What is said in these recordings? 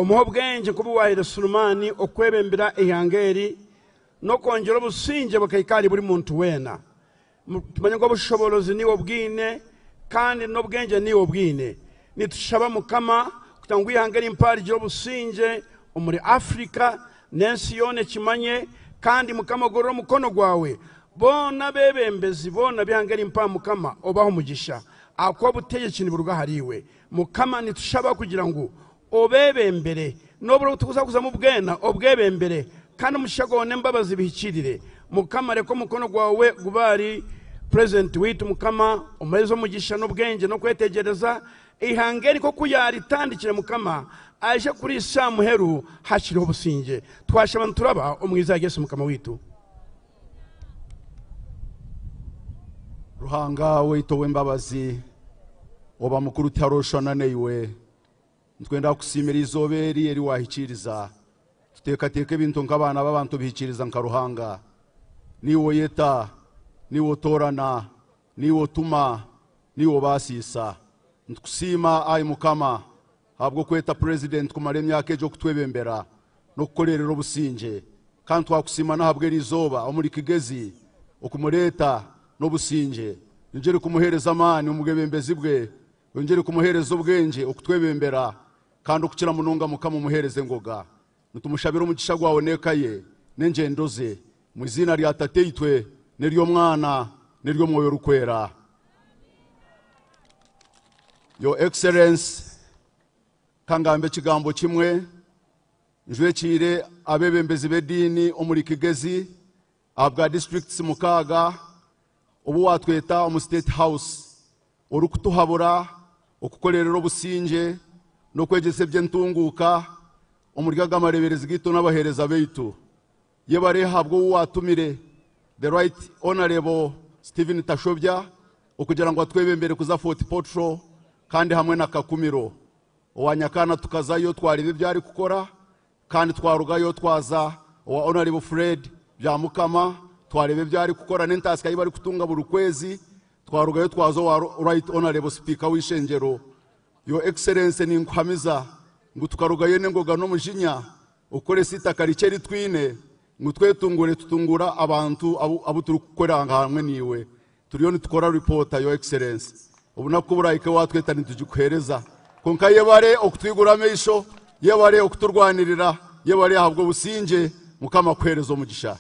Omuhe obwengye nk'obu waahaire Sulemaani okwebembera eihanga eri n'okwongyera obusingye bukahika ahari buri muntu weena. Tumanye ngu obushoboorozi niiwe obwine kandi n'obwengye niiwe obwine. Nitushaba Mukama kugira ngu eihanga eri mpaha rigire obusingye omuri Africa n'ensi yoona ekimanye kandi Mukama ogorore omukono gwawe boona abebembezi boona b'eihanga eri mpaha Mukama obahe omugisha ahakuba obutegyeki niburuga ahariiwe. Mukama nitushaba kugira ngu obebembere n'oburo obu kuzamu bwena obwebembere kandi omugisha gwawe n'embabazi bihikirire. Mukama reka omukono gwawe gube ahari purezidenti waitu Mukama omuhereze omugisha n'obwengye n'okwetegyereza eihanga eri nk'oku yaaritandikire Mukama aije kurihisya aha muheru hakiriho obusingye. Twashaba nituraba omu izina rya Yesu Mukama waitu. Ruhanga waitu ow'embabazi, oba mukuru tihariho oshushana naiwe. Nitwenda kukusiimira eizooba eri eri waahikiiriza. Tuteekateeka ebintu nk'abaana b'abantu obihikiiriza nka Ruhanga. Niiwe oyeta, niiwe otoorana, niiwe otuma, niiwe obaasiisa. Nitukusiima, ai Mukama, ahabw'okweta Purezidenti kumara emyaka egi okutwebembera n'okukoreerera obusingye. Kandi twakusiima n'ahabw'eri izooba omuri Kigezi okumureeta n'obusingye. Yongyere kumuheereza amaani omu bwebembezi bwe, oyongyere kumuheereza obwengye okutwebembera, kandi okukira munonga Mukama omuheereze engoga. Nitumushabira omugisha gwawe n'eka ye n'engyendo ze, omu iziina rya Tataitwe n'ery'Omwana n'ery'Omwoyo Orikwera. Your Excellency, ka ngambe ekigambo kimwe njwekiire abeebembezi b'ediini omuri Kigezi ahabwa districts mukaaga obu waatweta omu State House orikutuhabura okukorerera obusingye n'okwegyesa eby'entunguuka omuri aga mareeberezi gaitu n'abaheereza baitu. Yebare ahabw'ou waatumire The Right Honourable Stephen Tashobya okugira ngu atwebembere kuza Fort Portal kandi hamwe na Kakumiro. Owa Nyakaana tukazayo twareeba ebi arikukora kandi twarugayo twaza owa Honourable Fred Byamukama twareeba ebi arikukora n'entaasya ei barikutunga buri kwezi. Twarugayo twaza owa Right Honourable Sipiika w'eishengyero. Your Excellency ninkuhamiza ngu tukarugayo n'engoga n'omujinya okukoresa eitaka rikye eri twine ngu twetunguure tutunguure abantu abu turikukora hamwe naiwe. Turiyo nitukora ripoota Your Excellency. Obunaku ku burahike waatweta nitugikuheereza. Kwonka yebare okutwigura amaisho, yebare okuturwanirira, yebare ahabw'obusingye, Mukama akuheereze omugisha.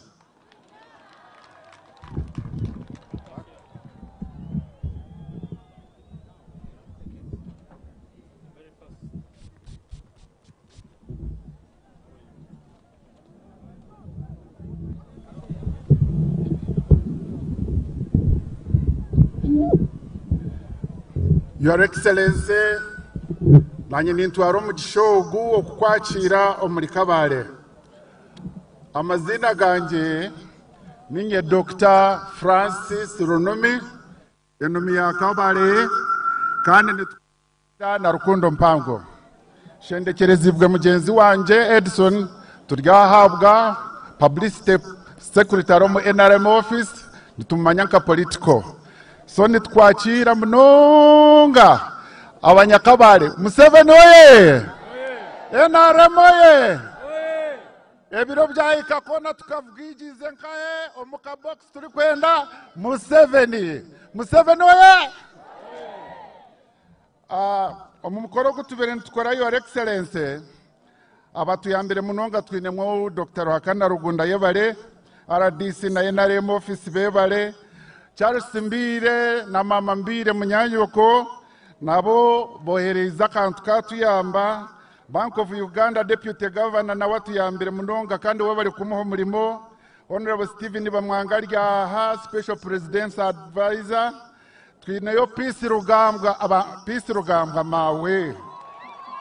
Your Excellency, nanye nintwara omugisha ogu okukwakiira omuri Kabale. Amaziina gangye ninye Dokita Francis Runumi, enumi ya Kabale kandi nitwa na rukundo mpango. Shendekyerezibwe mugyenzi wangye Edson turyahabwa publicity secretary omu NRM office nitumumanya nka political. So nitwakiira munonga abanyakabale. Museveni oye! NRM oye! Ebiro byahika kona tukavugiigiize nkahe omu kabokisi turikwenda Museveni. Museveni oye! Omu mukoro ogu tubaire nitukora Your Excellency, abatuyambire munonga twinemu Dokita Ruhakana Rugunda yebare, RDC na NRM office bebare, Charles Mbiire na Mama Mbiire munyanyoko nabo bohereize akantu katuyamba, Bank of Uganda Deputy Governor nawe atuyambire munonga kandi we bari kumuha omurimo, Honorable Stephen Bamwanga ari aha, Special President's Advisor, twineyo Peace Rugambwa, aba Peace Rugambwa mawe.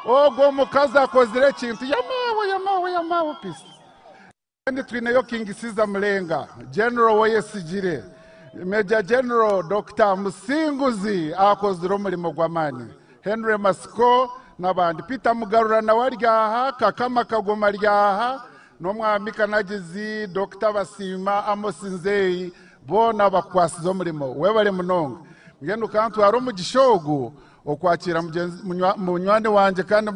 Ogwo omukazi akozire ekintu yamawe yamawe yamawe Peace. Kandi twineyo King Caesar Mulenga, General Owoyesigyire, Major General Dokita Musinguzi akozire omurimo gw'amaani, Henry Masiko n'abandi. Peter Mugarura nawe ari aha, Kakama Kagoma ari aha, n'omwami Kanagizi, Dokita Basiima, Amos Nzeyi, boona bakukwasize omurimo. Webale munonga. Mbwenu kantware omugisha ogu Okwakiira munywani wangye kandi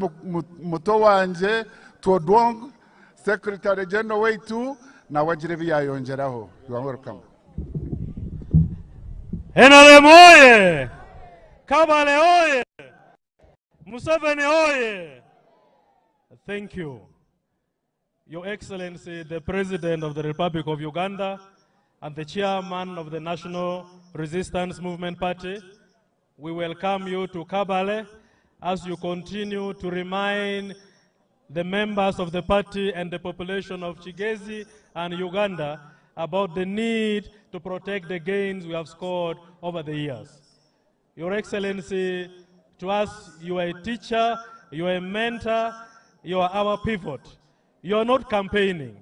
muto wangye Todwong, Secretary General waitu, nawe agire ebi yaayongyeraho. You are welcome. NRM oye! Kabale oye! Museveni oye! Thank you. Your Excellency, the President of the Republic of Uganda and the Chairman of the National Resistance Movement Party, we welcome you to Kabale as you continue to remind the members of the party and the population of Kigezi and Uganda about the need to protect the gains we have scored over the years. Your Excellency, to us, you are a teacher, you are a mentor, you are our pivot. You are not campaigning,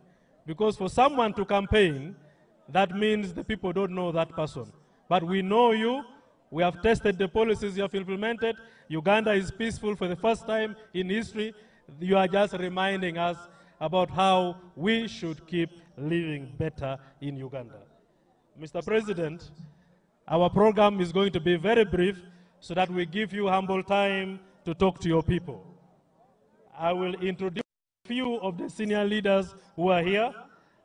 because for someone to campaign, that means the people don't know that person. But we know you, we have tested the policies you have implemented. Uganda is peaceful for the first time in history. You are just reminding us about how we should keep living better in Uganda. Mr. President, our program is going to be very brief so that we give you humble time to talk to your people. I will introduce a few of the senior leaders who are here,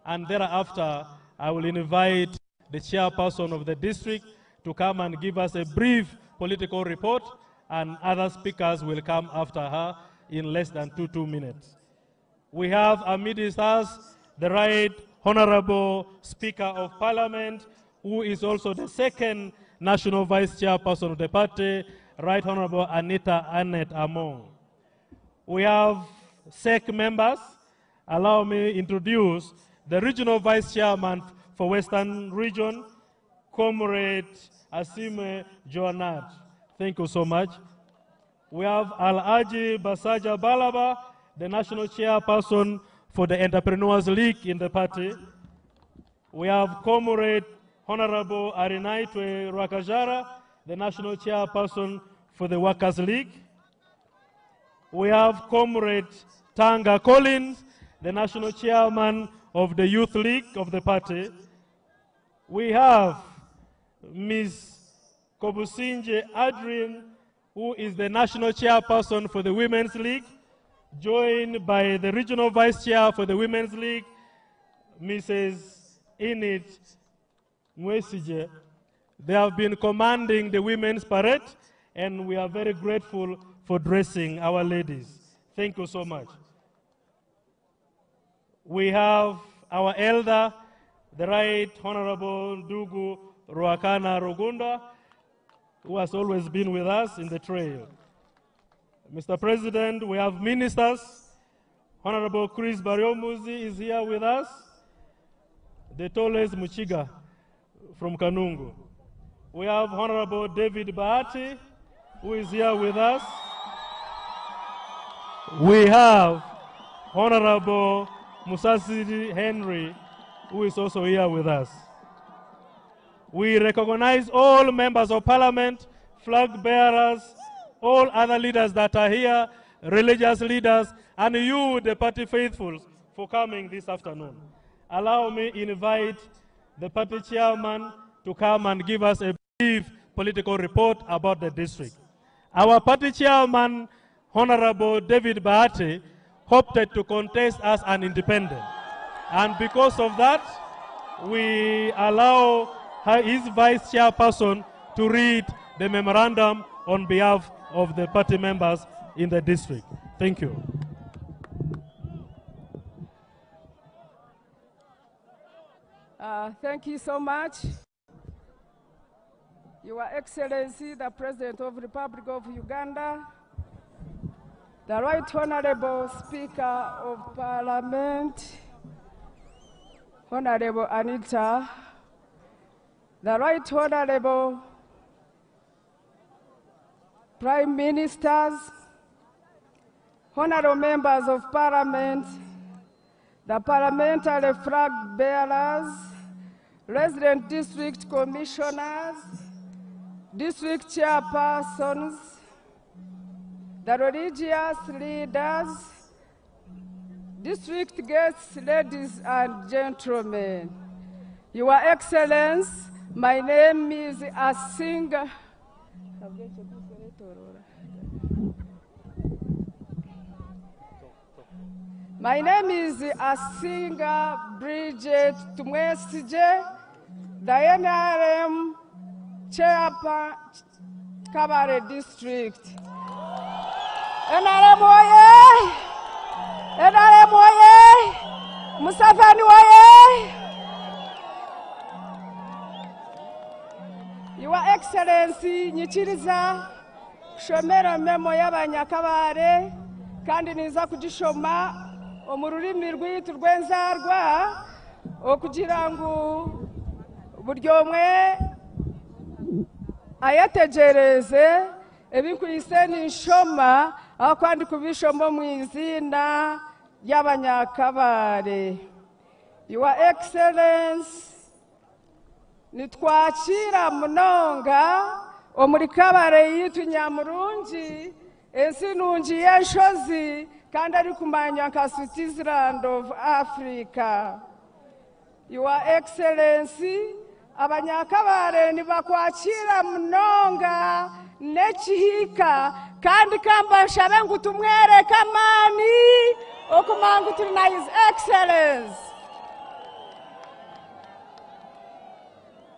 and thereafter I will invite the chairperson of the district to come and give us a brief political report, and other speakers will come after her in less than 2 minutes. We have amidst us the Right Honorable Speaker of Parliament, who is also the second National Vice Chairperson of the party, Right Honorable Anita Annette Among. We have SEC members. Allow me to introduce the Regional Vice Chairman for Western Region, Comrade Asime Joanat. Thank you so much. We have Al-Aji Basaja Balaba, the National Chairperson for the Entrepreneurs League in the party. We have Comrade Honorable Arinaitwe Rwakajara, the National Chairperson for the Workers' League. We have Comrade Tanga Collins, the National Chairman of the Youth League of the party. We have Ms. Kobusinje Adrian, who is the National Chairperson for the Women's League, joined by the Regional Vice Chair for the Women's League, Mrs. Enid Mwesije. They have been commanding the women's parade, and we are very grateful for dressing our ladies. Thank you so much. We have our elder, the Right Honorable Ndugu Ruhakana Rugunda, who has always been with us in the trail. Mr. President, we have ministers. Honorable Chris Baryomunsi is here with us. The tallest Muchiga from Kanungu. We have Honorable David Bahati, who is here with us. We have Honorable Musasiri Henry, who is also here with us. We recognize all members of parliament, flag bearers, all other leaders that are here, religious leaders, and you, the party faithfuls, for coming this afternoon. Allow me invite the party chairman to come and give us a brief political report about the district. Our party chairman, Honorable David Bahati, opted to contest as an independent. And because of that, we allow his vice chairperson to read the memorandum on behalf of the party members in the district. Thank you. Thank you so much. Your Excellency, the President of the Republic of Uganda, the Right Honorable Speaker of Parliament, Honorable Anita, the Right Honorable Prime Ministers, Honorable Members of Parliament, the parliamentary flag bearers, resident district commissioners, district chairpersons, the religious leaders, district guests, ladies and gentlemen. Your Excellency, my name is Asinga My name is Asinga Bridget Tumwesije, the NRM Chairman, Kabale District. NRM oye! NRM oye! Museveni oye! Your Excellency, nyikiriza kushomera memo y'abanyakabare kandi niza kugishoma omu rurimi rwitu rw'enzarwa okugira ngu buri omwe ayetegereze ebinkwise ninshoma aho kandi kubishoma omu izina ry'abanyakabare. Your Excellency, nitwakira munonga omuri Kabare yitu nyamurungi ensi nungi y'enshozi kandi arikumanywa nka Switzerland of Africa. Your Excellency, abanyakabare nibakwakira munonga n'ekihika kandi kambashabe ngu tumwereke amaani okumanya ngu turi na His Excellence.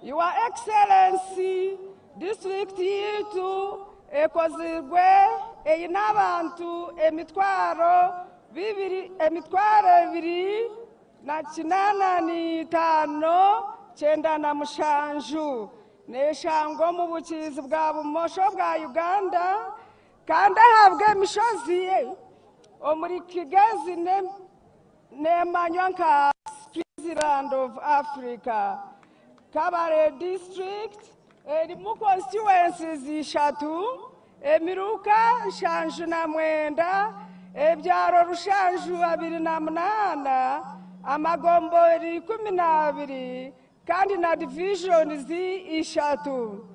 Your Excellency, district yitu ekozirwe eine abantu 285,097 neshangwa omu bukiizi bwa bumosho bwa Uganda kandi ahabwa emishozi omuri Kigezi nemanywa nka Switzerland of Africa. Kabale District erimu constituencies ishatu, emiruka 79, ebyaro 728, amagombori 12 kandi na divisions ishatu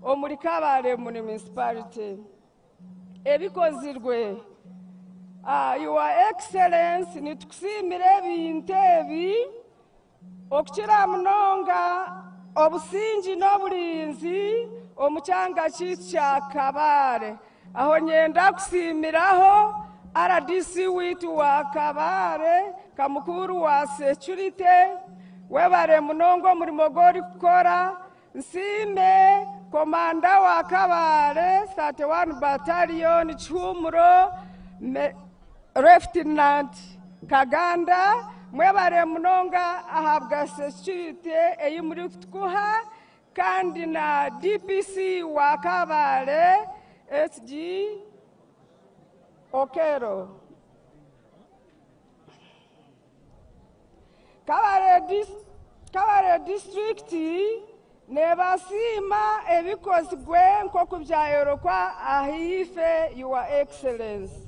omuri Kabale Municipality. Ebikozirwe. Your Excellency, nitukusiimira ebintu ebi okukira munonga obusingi n'oburinzi omu kyanga kyaitu kya Kabale. Aho nyenda kusiimiraho RDC witu wa Kabale, kamukuru wa security, webare munonga omurimo gw'orikukora. Nsiime komanda wa Kabale 31 Battalion Kihumuro, Lieutenant Kaganda, mwebare munonga ahabwa security eyi muri kutukuha, kandi na DPC wa Kabale SG Okero. Kabale District nebasiima ebikozigwe nk'oku byayorokwa ahiife, Your Excellency.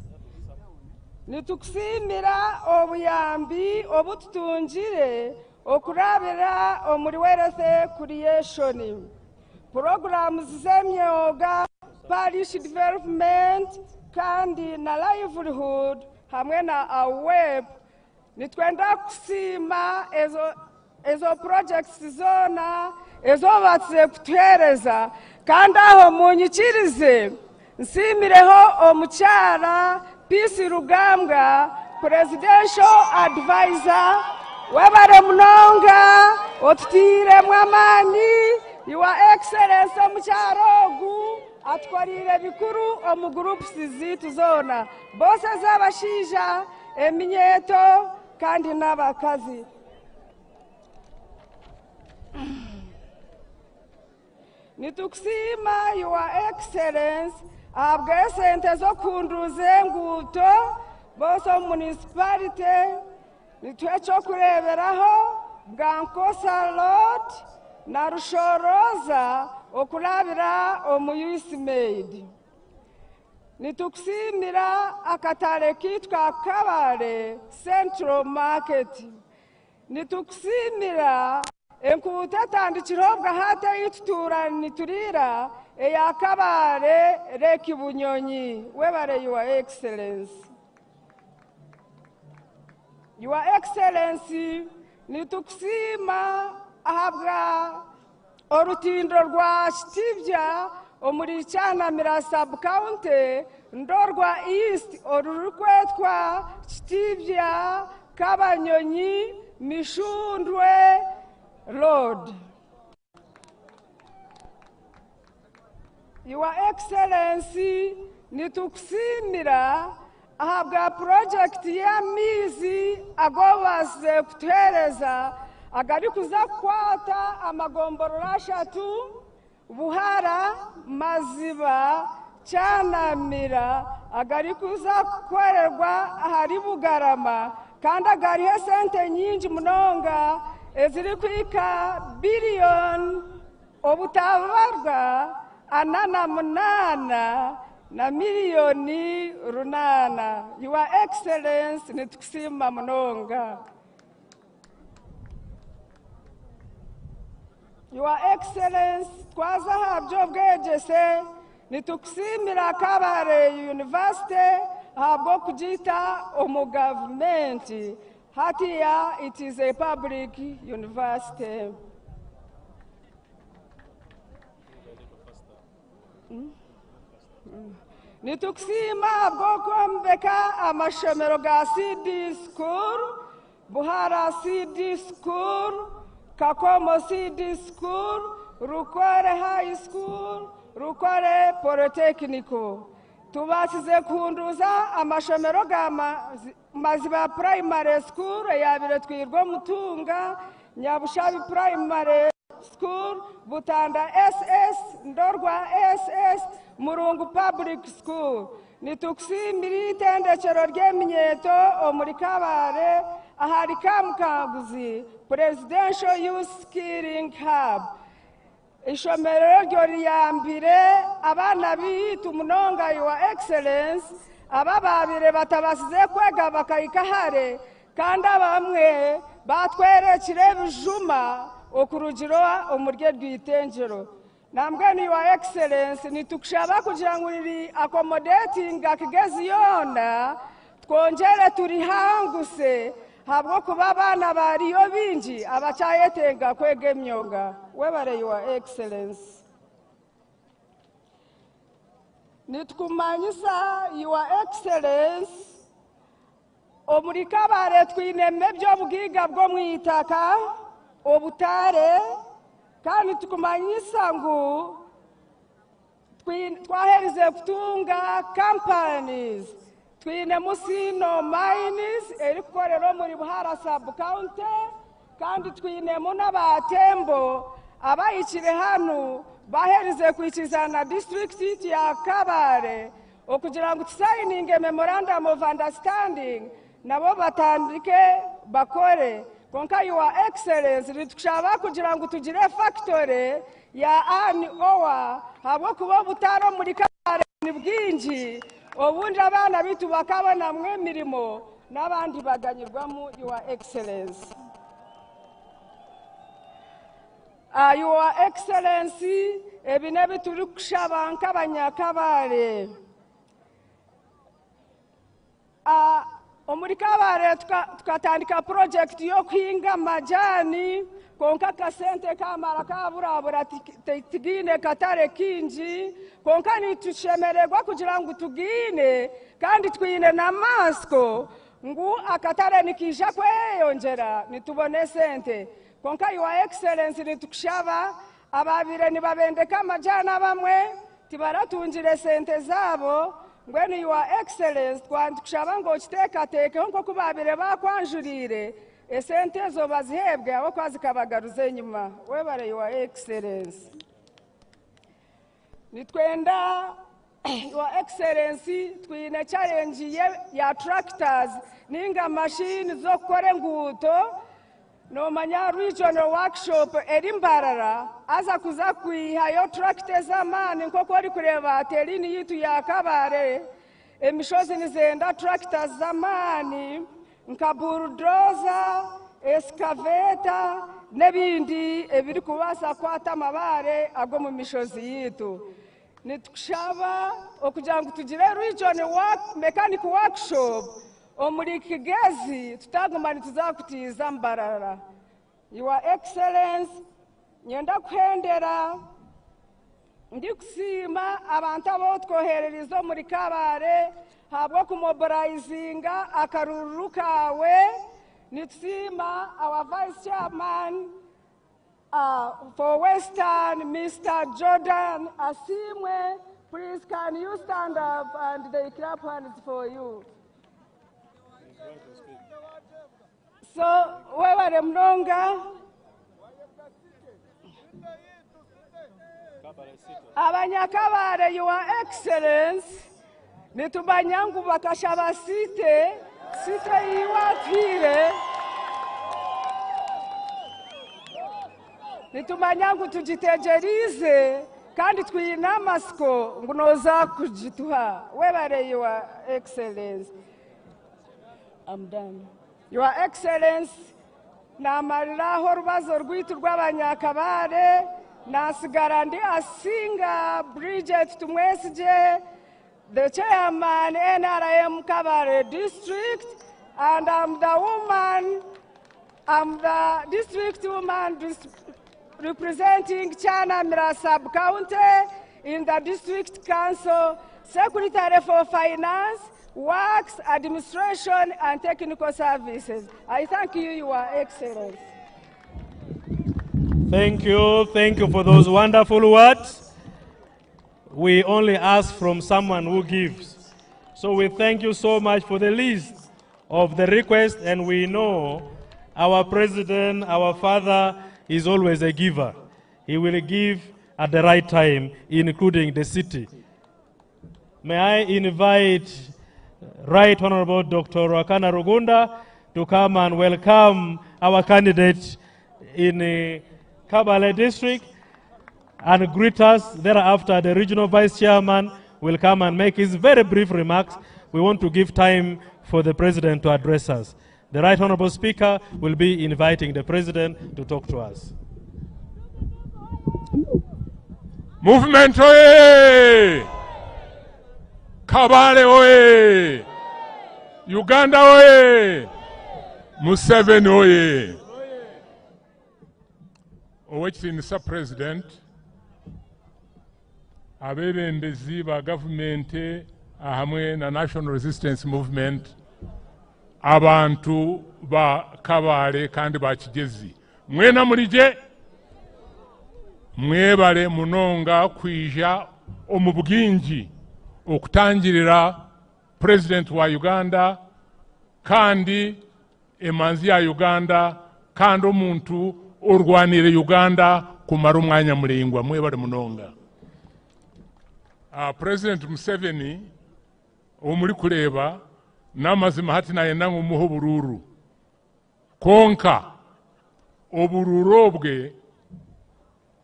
Nitukusiimira obuyambi obututungire okurabira omuri Wealth Creation, programs z'emyoga, parish development kandi na livelihood hamwe na AWEP. Nitwenda kusiima ezo projects zoona ezo batsize kutuheereza, kandi aho munyikirize nsiimireho omukyara Peace Rugambwa, Presidential Advisor, webare munonga otutiiremu amaani. Your Excellency, omukyara ogu atukorire bikuru omu groups ziitu zoona, bose z'abashaija, eminyeeto kandi n'abakazi. Nitukusiima Your Excellence ahabw'esente z'okuhunduuza enguuto bose omu municipality. Nituha ekyokureeberaho Bwankosa Road na Rushoroza okurabira omu USMAID. Nitukusiimira akatare kiitu ka Kabale Central Market. Nitukusiimira enkuuto etandikireho bwahati ei tutuura nituriira eya Kabale Lake Bunyonyi. Webare Your Excellency. Your Excellency, nitukusiima ahabwa Orutindo rwa Kitibya omuri Kyanamira sub-county Ndorwa East orurikwetwa Kitibya Kabanyonyi Mishundwe Road. Your Excellency, nitukusiimira ahabwa purojekiti y'amaizi agu obaasize kutuheereza agarikuza kukwata amagomborora ashatu, Buhara, Maziba, Kyanamira, agarikuza kukorerwa ahari Bugarama kandi agariho esente nyingi munonga ezirikuhika biriyoni obutabarwa 48 na miliyoni 8. Your Excellency, nitukusiima munonga. Your Excellency, twaza aha by'obwegyese, nitukusiimira Kabale University ahabw'okugita omu gavumenti. Hatiya it is a public university. Nitukusiima ahabw'okwombeka amashomero ga CD School, Buhara CD School, Kakomo CD School, Rukore High School, Rukore Polytechnical. Tubaasize kuhunduuza amashomero ga Maziba Primary School eyabaire etwirwe omutunga, Nyabushabi Primary School, Butanda SS, Ndorwa SS, Murungu Public School. Nitukusiimira eitendekyero ry'eminyeeto omuri Kabale ahari Kamukanguzi Presidential Youth Skilling Hub. Eishomero eryo riyambire abaana baitu munonga, Your Excellency, aba ababaire batabasize kwega bakahika hare kandi abamwe batwerekire ebijuma okurugira omuri eryo itengyero. Nambwenu, Your Excellency, nitukushaba kugira ngu riri accommodating Kigezi yoona, twongyere turihanguse ahabw'okuba abaana bariyo bingi abakyayetenga kwega emyoga. Webare, Your Excellency. Nitukumanyisa, Your Excellency, omuri Kabale twinemu eby'obugaiga bw'omu itaka, obutare, kandi tukumanyisa ngu twaherize kutunga companies. Twinemu Sino Mines erikukorera omuri Buhara sub-county, kandi twinemu n'abatembo abahikire hanu baherize kwikiriza na district ya Kabale okugira ngu tusayininge memorandum of understanding nabo batandike bakore. Konka, Your Excellence, nitukushaba kugira ngu tugire factory ya iron ore ahabw'okuba obutare omuri Kabale ni bwingi, obundi abaana bitu bakabonamwo emirimo n'abandi baganyirwamu, Your Excellence. Your Excellency, ebi n'ebi turikushaba nk'abanyakabale. Omuri Kabale tukatandika purojekiti y'okuhinga amajani, konka akasente kamara kaburabura, tigiine katare kingi. Konka nitushemererwa kugira ngu tugiine kandi twine n'amatsiko ngu akatare nikiija kweyongyera nitubona esente. Konka, Your Excellency, nitukushaba abaabire nibabendeka amajani abamwe tibaratungire sente zaabo. Mbwenu, Your Excellence, twatukushaba ngu okiteekateekeho nk'oku baabire bakwanjuriire, esente ezo bazihebwe ahabw'okuba zikabagaruza enyima. Webare, Your Excellence. Nitwenda, Your Excellency, twine challenge ya tractors ninga mashini z'okukora enguuto. Nomanya regional workshop eri Mbarara, aza kuza kwihayo tractor ez'amaani nk'oku orikureeba terrain yitu ya Kabale, emishozi nizenda tractors z'amaani nka bulldozer, excavator n'ebindi ebirikubaasa kukwata amabaare ag'omu mishozi yitu. Nitukushaba okugira ngu tugire region work, mechanic workshop omuri Kigezi, tutaguma nituza kutiiza Mbarara. Your Excellence. Nyenda kuhendera ndikusiima abantu abu twohererize omuri Kabale ahabw'okumobilizinga akarururu kaawe. Nitusiima our vice chairman for Western, Mr. Jordan Asimwe. Please, can you stand up and they clap hands for you. So, webare munonga. Abanyakabare, Your Excellence, nitumanya ngu bakashaba site, site yiwatwire. Nitumanya ngu tugitegerize kandi twine amasiko ngu noza kugituha. Webare, Your Excellence. I'm done. Your Excellence, namariraho orubazo rwitu rw'abanyakabare, nasigara ndi Asinga Bridget Tumwesigye, the chairman NRM Kabale District, and I'm the woman, I'm the district woman representing Kyanamira Sub-County in the District Council, Secretary for Finance, Works, Administration, and Technical Services. I thank you, Your Excellency. Thank you. Thank you for those wonderful words. We only ask from someone who gives. So we thank you so much for the list of the request, and we know our president, our father, is always a giver. He will give at the right time, including the city. May I invite Right Honorable Dr. Ruhakana Rugunda to come and welcome our candidate in Kabale District and greet us. Thereafter, the regional vice chairman will come and make his very brief remarks. We want to give time for the president to address us. The Right Honorable Speaker will be inviting the president to talk to us. Movement oye! Kabale oye! Uganda oye! Museveni oye! Owekitinisa President, abebembezi ba gavumenti hamwe na National Resistance Movement, abantu ba Kabale kandi ba Kigezi, mwena murije mwebale munonga kwija omu bwingi okutangirira President wa Uganda kandi emanzi ya Uganda kandi omuntu orwanire Uganda kumara omwanya muraingwa. Mwebale munonga. President Museveni omuri kureeba n'amazima hati nayenda ngu muhe oburuuru, konka oburuuru obwe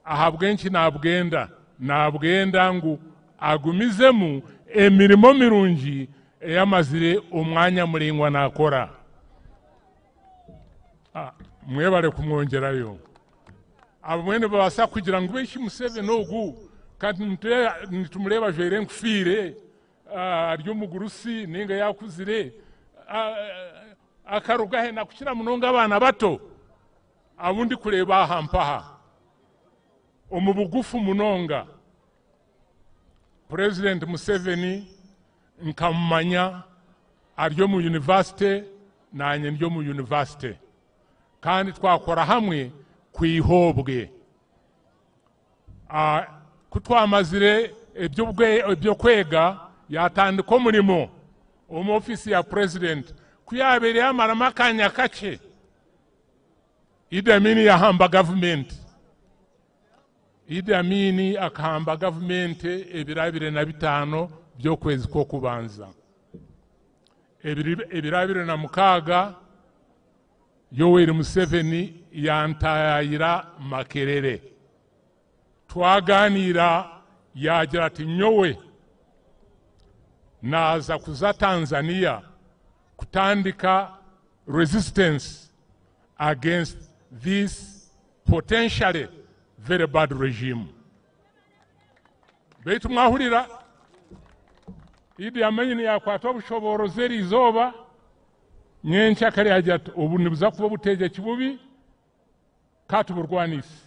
ahabw'enki nabwenda? Nabwenda ngu agumizemu emirimo mirungi eyamazire omwanya muraingwa nakora. Mwebale kumwongyerayo. Abamwe nibabaasa kugira ngu beishi Museveni ogu kandi nitumureba ajwaire enkufiire, ari omugurusi ninga yakuzire, akaruga he nakukira munonga abaana bato abundi kureeba aha mpaha. Omu bugufu munonga, President Museveni nkamumanya ari omu university nanye ndi omu university, kandi twakora hamwe kwihobwe. Kutwamazire ebyokwega yatandika omurimo omu ofisi ya president. Kuyabeire yamaramo akanya kakye, Idi Amin yahamba gavumenti. Idi Amin akahamba gavumenti ebiro 25 by'okwezi kw'okubanza. Ebiro 26 Yoweri Museveni yantayira Makerere. Twaganira yagira ati nyowe naza kuza Tanzania kutandika resistance against this potentially very bad regime. Beitu mwahurira Idi Amin yakwata obushoborozi eriizooba nyenkya kare yagira ati obu nibuza kuba obutegeki bubi katuburwanise.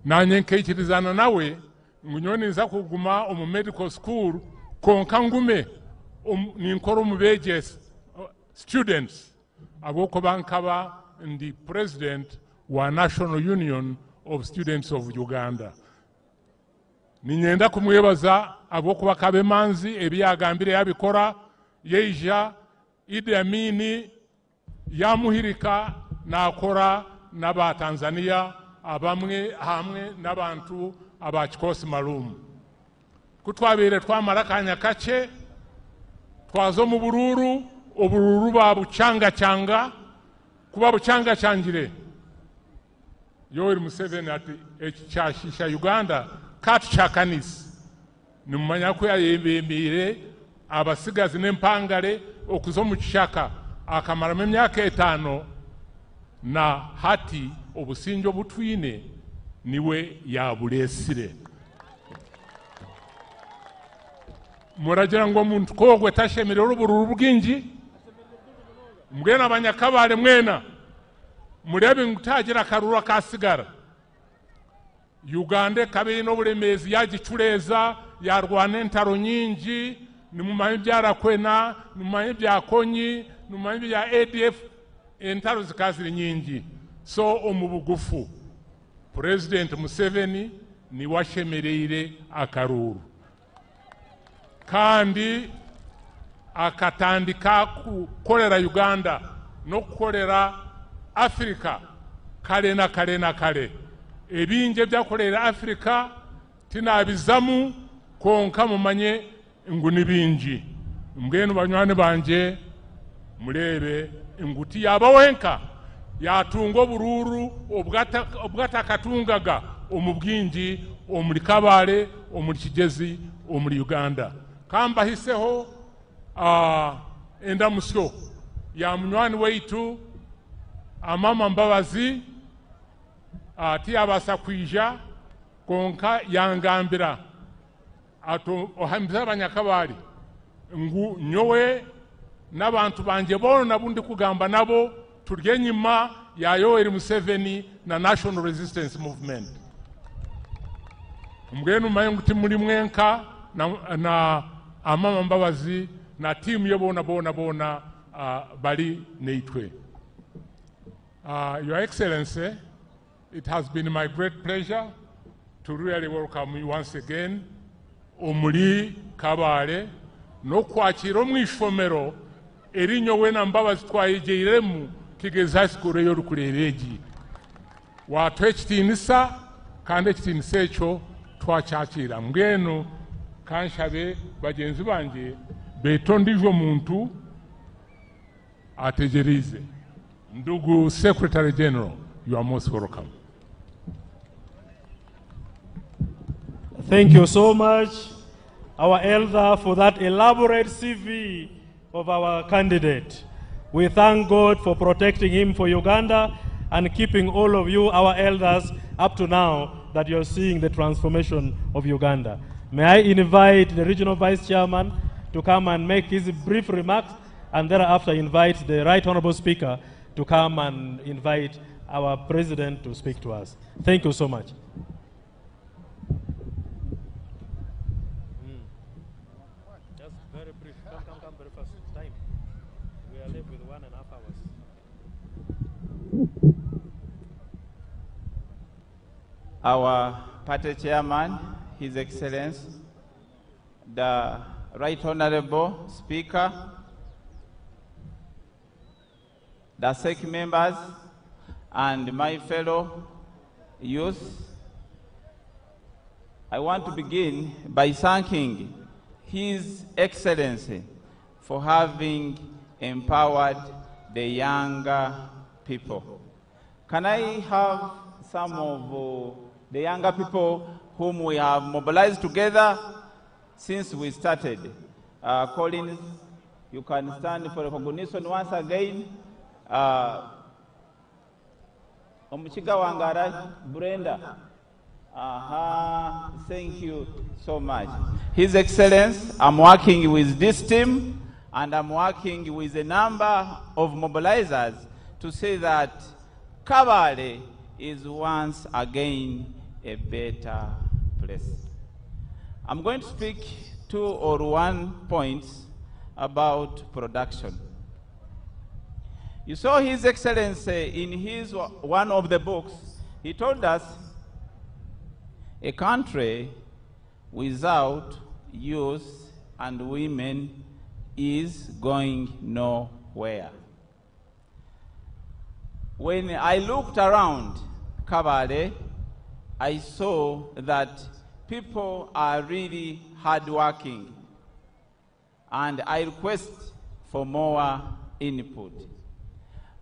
Naanye nkaikirizana nawe ngu nyowe ninza kuguma omu medical school kwonka ngume ninkora omu beegyesa, students, ahabw'okuba nkaba ndi president wa National Union of Students of Uganda. Niinyenda kumwebaza ahabw'okuba akaba emanzi, ebi yaagambire yaabikora, yaija Idi Amin yaamuhirika naakora n'aba Tanzania abamwe hamwe n'abantu aba Kikosi Maalum. Ku twabaire twamara akaanya kakye, twaza omu buruuru, oburuuru baabucangacanga, ku babucangacangire, Yoweri Museveni ati eki kyashiisha Uganda ka tukihakanise. Nimumanya ku yayebembeire abasigazi n'empangare okuza omu kishaka akamaramu emyaka etaano na hati obusingye obu twine niwe yaabureetsire. Muragira ngu omuntu k'ogwe tashemererwa obururu bwingi? Mbwenu abanyakabale mwena mureebe ngu tihagira akaruru akaasigara. Uganda ekaba eine oburemeezi yaagicureeza, yaarwana entaro nyingi, nimumanya ebya Rakwena, nimumanya ebya Kony, nimumanya ebya ADF, entaro zikaba ziri nyingi. So omu bugufu, Purezidenti Museveni niwe ashemereire akaruuru. Kandi akatandika kukorera Uganda n'okukorera Afirika kare na kare na kare. Ebingi ebi akoreire Afirika tinabizamu kwonka mumanye ngu ni bingi. Mbwenu banywani bangye mureebe ngu tiyaaba wenka yaatunga oburuuru obu atakatungaga omu bwingi omuri Kabale, omuri Kigezi, omuri Uganda. Ka mbahiseho endamusyo ya munywani waitu Amama Mbabazi, tiyabaasa kwija kwonka yangambira ati ohamize abanyakabale ngu nyowe n'abantu bangye boona abu ndikugamba nabo turi enyima ya Yoweri Museveni na National Resistance Movement. Mbwenu mumanye ngu timuri mwenka na Amama Mbabazi na tiimu ye boona boona boona bari naitwe. Your Excellency, it has been my great pleasure to really welcome you once again omuri Kabale n'okwakiira omu ishomero eri nyowe na Mbabazi twayegyeiremu Kigezi High School ei orikureeba egi. Waatuha ekitiinisa kandi ekitiinisa ekyo twakyakiira. Mbwenu kanshabe bagyenzi bangye beete ondiijo muntu ategyereize. Ndugu Secretary General, you are most welcome. Thank you so much, our elder, for that elaborate CV of our candidate. We thank God for protecting him for Uganda and keeping all of you, our elders, up to now that you're seeing the transformation of Uganda. May I invite the regional vice chairman to come and make his brief remarks, and thereafter invite the Right Honorable Speaker to come and invite our president to speak to us. Thank you so much. Just very brief. Come, come, come very fast. Time. We are left with 1.5 hours. Our party chairman, His Excellency, the Right Honorable Speaker, the SEC members, and my fellow youth, I want to begin by thanking His Excellency for having empowered the younger people. Can I have some of the younger people whom we have mobilized together since we started? Collins, you can stand for recognition once again. Omukiga Wangara, Brenda. Aha, thank you so much. His Excellency, I'm working with this team and I'm working with a number of mobilizers to say that Kabale is once again a better place. I'm going to speak 2 or 1 points about production. You saw His Excellency in his one of the books, he told us a country without youth and women is going nowhere. When I looked around Kabale, I saw that people are really hardworking, and I request for more input.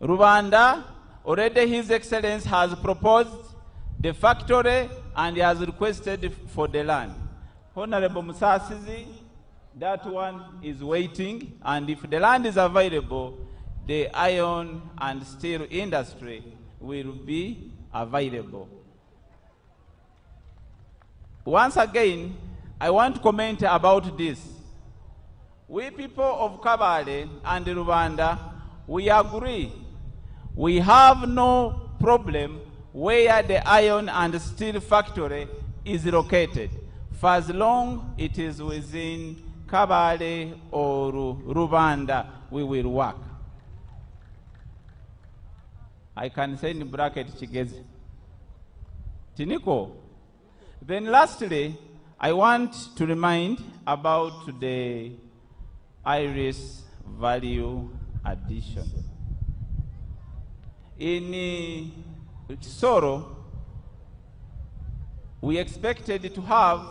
Rubanda, already His Excellency has proposed the factory and he has requested for the land. Honorable Musasizi, that one is waiting, and if the land is available, the iron and steel industry will be available. Once again, I want to comment about this. We people of Kabale and Rubanda, we agree. We have no problem where the iron and steel factory is located, for as long it is within Kabale or Rubanda, we will work. I can say in bracket Kigezi. Tiniko. Then lastly, I want to remind about the Iris value addition. In Kisoro, we expected to have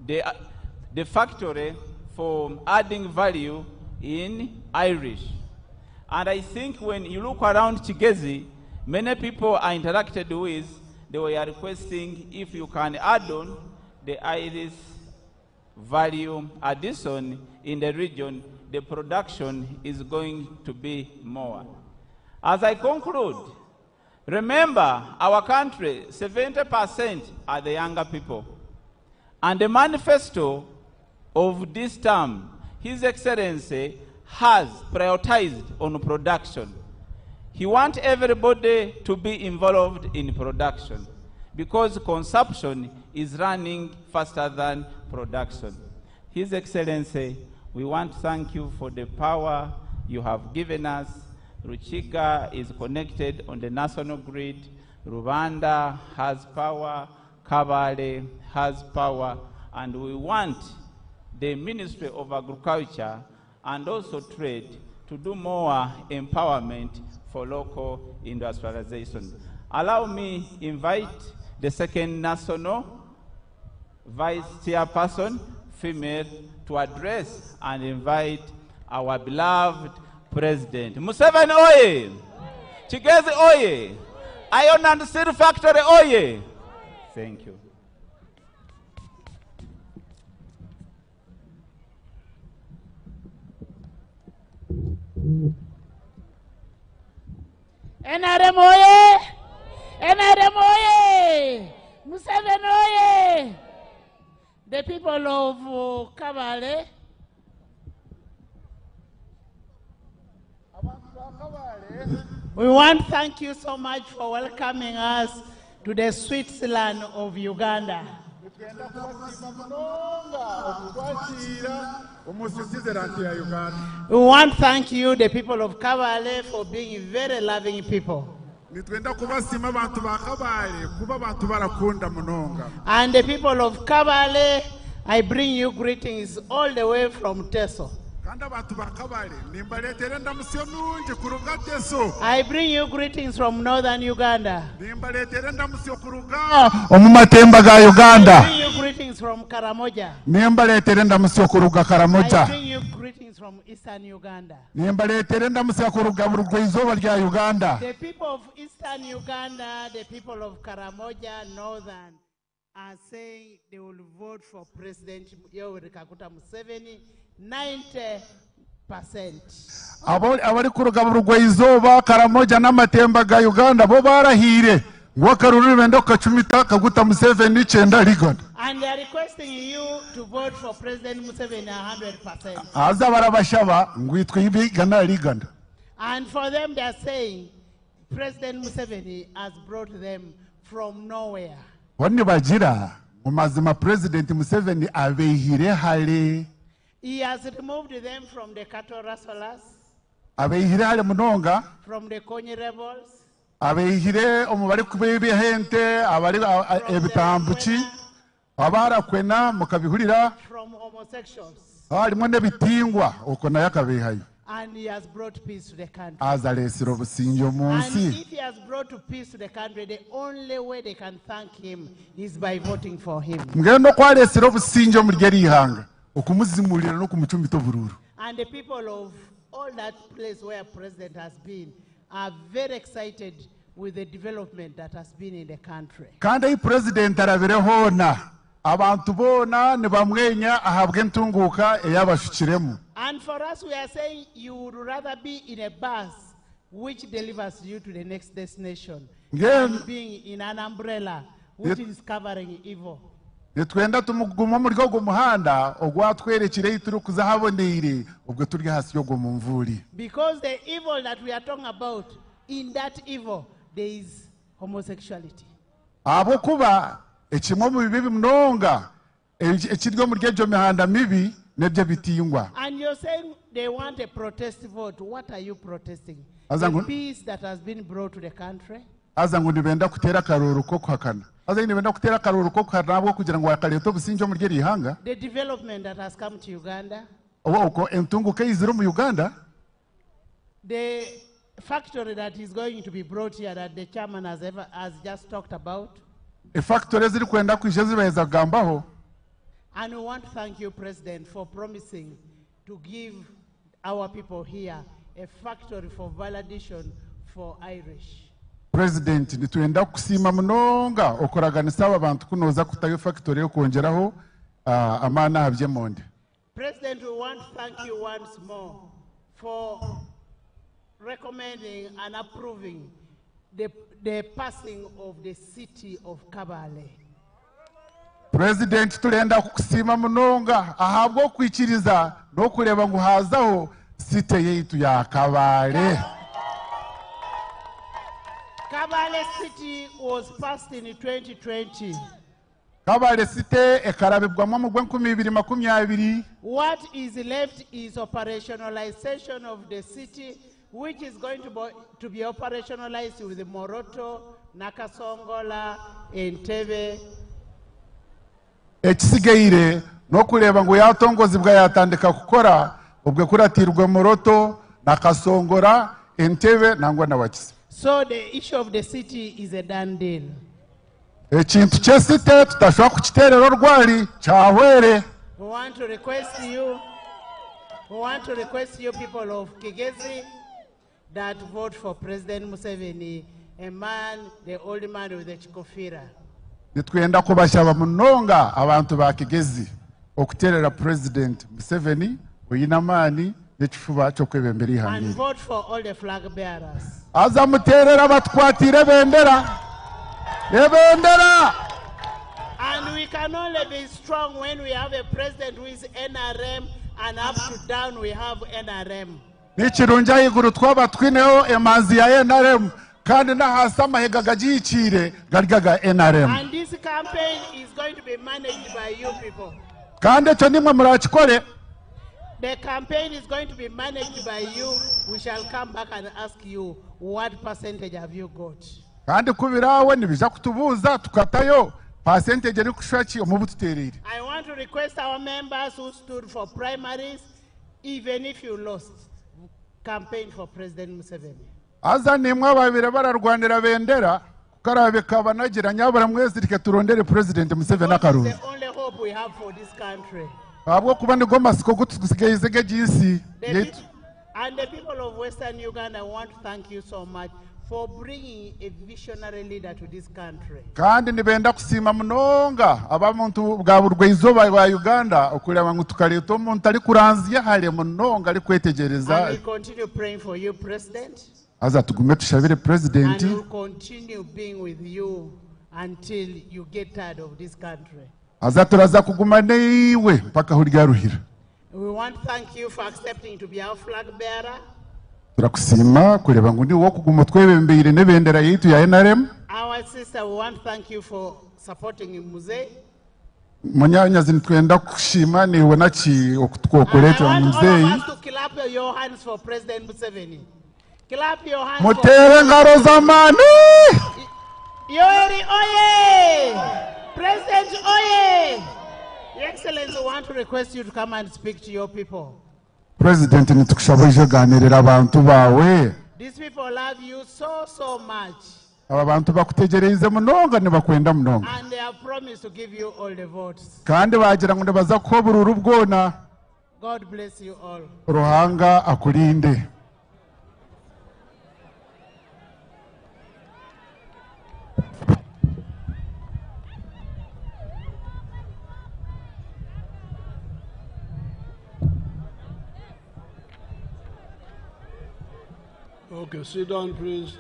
the factory for adding value in Irish. And I think when you look around Kigezi, many people I interacted with, they were requesting if you can add on the Irish value addition in the region, the production is going to be more. As I conclude, remember our country, 70% are the younger people. And the manifesto of this term, His Excellency has prioritized on production. He wants everybody to be involved in production because consumption is running faster than production. His Excellency, we want to thank you for the power you have given us. Rukiga is connected on the national grid. Rubanda has power. Kabale has power. And we want the Ministry of Agriculture and also Trade to do more empowerment for local industrialization. Allow me invite the second national vice chairperson, female, to address and invite our beloved president. Museveni oye! Kigezi oye! Iron and Steel Factory oye! Thank you. NRM oye! NRM oye! Museveni oye! The people of Kabale, we want to thank you so much for welcoming us to the Switzerland of Uganda. We want to thank you, the people of Kabale, for being very loving people. Nitwenda kubasiima abantu ba Kabale kuba abantu barakunda munonga. And the people of Kabale, I bring you greetings all the way from Teso. Kandi abantu ba Kabale nimbareetera endamusyo nungi kuruga Teso. I bring you greetings from northern Uganda. Nimbareetera endamusyo kuruga omu matemba ga Uganda. I bring you greetings from Karamoja. Nimbareetera endamusyo kuruga Karamoja. I bring you greetings from eastern Uganda. Nimbareetera endamusyo kuruga burugwa-izooba rya Uganda. The people of eastern Uganda, the people of Karamoja, northern, are saying they will vote for President Yoweri Kaguta Museveni 90%. Abari kuruga burugwa-izooba Karamoja n'amatemba ga Uganda bo barahire ngu akaruru benda kukacumita Kaguta Museveni 90 rigana. And they are requesting you to vote for President Museveni 100%. Haza barabashaba ngu itwe igana rigana. And for them they are saying President Museveni has brought them from nowhere. Bo nibagira ngu mazima Purezidenti Museveni abaihire hare. He has removed them from the cattle rustlers, Abaihire hare munonga. from the Kony rebels, Abaihire omu barikubiiha ente, abari from the ebitambuki, Rakwena, abarakwena mukabihurira. from homosexuals. Harimu n'ebitingwa okwo nayo akabaihayo. And he has brought peace to the country. Haza areetsire obusingye omu And nsi. if he has brought peace to the country, the only way they can thank him is by voting for him. Mbwenu oku areetsire obusingye omuri eri ihanga, okumuzimurira n'okumucumita oburuuru. And the people of all that place where president has been are very excited with the development that has been in the country. Kandi ahi purezidenti arabire hoona, abantu boona nibamwenya ahabw'entunguuka ei abashukiremu. And for us, we are saying you would rather be in a bus which delivers you to the next destination than being in an umbrella which is covering evil. Nitwenda tumugume omuri ogwo muhanda ogwatwerekire ahi turikuza ahaboneire obwo turi ahansi y'ogwo munvuuri. Because the evil that we are talking about, in that evil, there is homosexuality. Ahabw'okuba ekimwe omu bibi munonga ekiri omuri egyo mihanda mibi n'eby'ebitingwa. And you're saying they want a protest vote. What are you protesting? Haza The ngu peace that has been brought to the country? haza ngu nibenda kuteera akaruuru k'okuhakana. Haza nibenda kuteera akaruuru k'okuhakana ahabw'okugira ngu bakareeta obusingye omuri eri ihanga. The development that has come to Uganda? Okwo entunguka eizire omu Uganda. The factory that is going to be brought here that the chairman has, ever, has just talked about. Efactory ezirikwenda kwija ezi baheza kugambaho. And we want to thank you, President, for promising to give our people here a factory for validation for Irish. President, nitwenda kukusiima munonga okuraganisa aba bantu ku nooza kutayo factory y'okwongyeraho amaani aha by'emondi. President, we want to thank you once more for recommending and approving the, the passing of the city of Kabale. President, turenda kukusiima munonga ahabw'okwikiriza n'okureeba ngu haazaho site yaitu ya Kabale. Kabale City was passed in 2020. Kabale City ekarabibwamu omu gw'enkumi ibiri makumi abiri. What is left is operationalization of the city, which is going to be, to be operationalized with Moroto, Nakasongola, Entebbe. Ekisigaire n'okureeba ngu yaatongozibwa yaatandika kukora obwo ekuratiirwe Moroto, Nakasongola, Entebbe nangwa na Wakiso. So the issue of the city is a done deal. Ekintu ky'esite tutashobora kukiteerera orwari kyahwere. We want to request you, we want to request you people of Kigezi that vote for President Museveni, a man, the old man with the chikofira. Nitwenda kubashaba munonga abantu ba Kigezi okuteerera Purezidenti Museveni oine amaani n'ekifuba ky'okwebembera eihanga And eri. vote for all the flag bearers. Haza muteerere abatukwatiire ebendera. Ebendera! And we can only be strong when we have a president who is NRM and up to down we have NRM. Ni kirungi ahaiguru twaba twineho emanzi ya nrm kandi n'ahansi amahega gagihikiire gari aga nrm. And this campaign is going to be managed by you people. Kandi ekyo nimwe murakikore. The campaign is going to be managed by you. We shall come back and ask you what percentage have you got. Kandi ku biraawe nibaija kutubuuza tukatayo pasenteegi erikushusha ki omu bu tuteereire. I want to request our members who stood for primaries, even if you lost, campaign for President Museveni. Haza naimwe abaabaire bararwanira bendera, ku karaabe kabanagira nyabura mwezirike turondere Purezidenti Museveni Because it's akarungi. the only hope we have for this country. Ahabw'okuba nigo matsiko gu tutsigaize g'egi nsi The yaitu. And the people of Western Uganda want to thank you so much for bringing a visionary leader to this country. Kandi nibenda kusiima munonga ab'omuntu bwa burugwa-izooba bwa Uganda okureeba ngu tukareeta omuntu arikuranzya hare munonga arikwetegyereza. And we continue praying for you, President. Haza tugume tushabire Purezidenti. And we'll continue being with you until you get tired of this country. Haza turaza kuguma naiwe mpaka ahu oryaruhira. We want to thank you for accepting to be our flag bearer. Turakusiima kureeba ngu niiwe ow'okuguma otwebembeire n'ebendera yaitu ya NRM. Our sister, we want to thank you for supporting Mzee. Munyaanyazi nitwenda kukusiima naiwe naki I okureetera want all of muzeeyi. us to clap your hands for President Museveni. Clap your hands for Muteere engaro z'amaani! Yoweri oye! President oye! Your Excellency, we want to request you to come and speak to your people. Purezidenti nitukushaba oije ogaaniirire abantu baawe. These people love you so, so much. Aba bantu bakutegyereize munonga nibakwenda munonga. And they have promised to give you all the votes. Kandi baagira ngu nibaza kukuha oburuuru bwona. God bless you all. Ruhanga akurinde. Okay, sit down, please.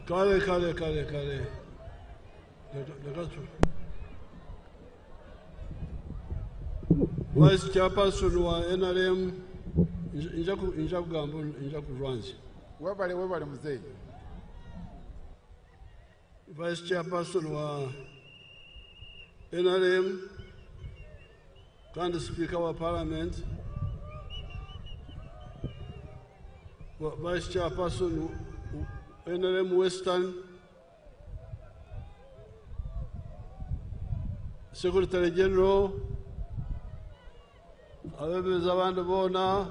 Kale, kale, kale, kale. Vice Chairperson wa NRM, nja kugamba, nja kurwanzya. Webale, webale muzeeyi. Vice Chairperson wa NRM, kandi Speaker wa Parliament, Vice Chairperson NRM Western, Secretary General, abebembezi abandi boona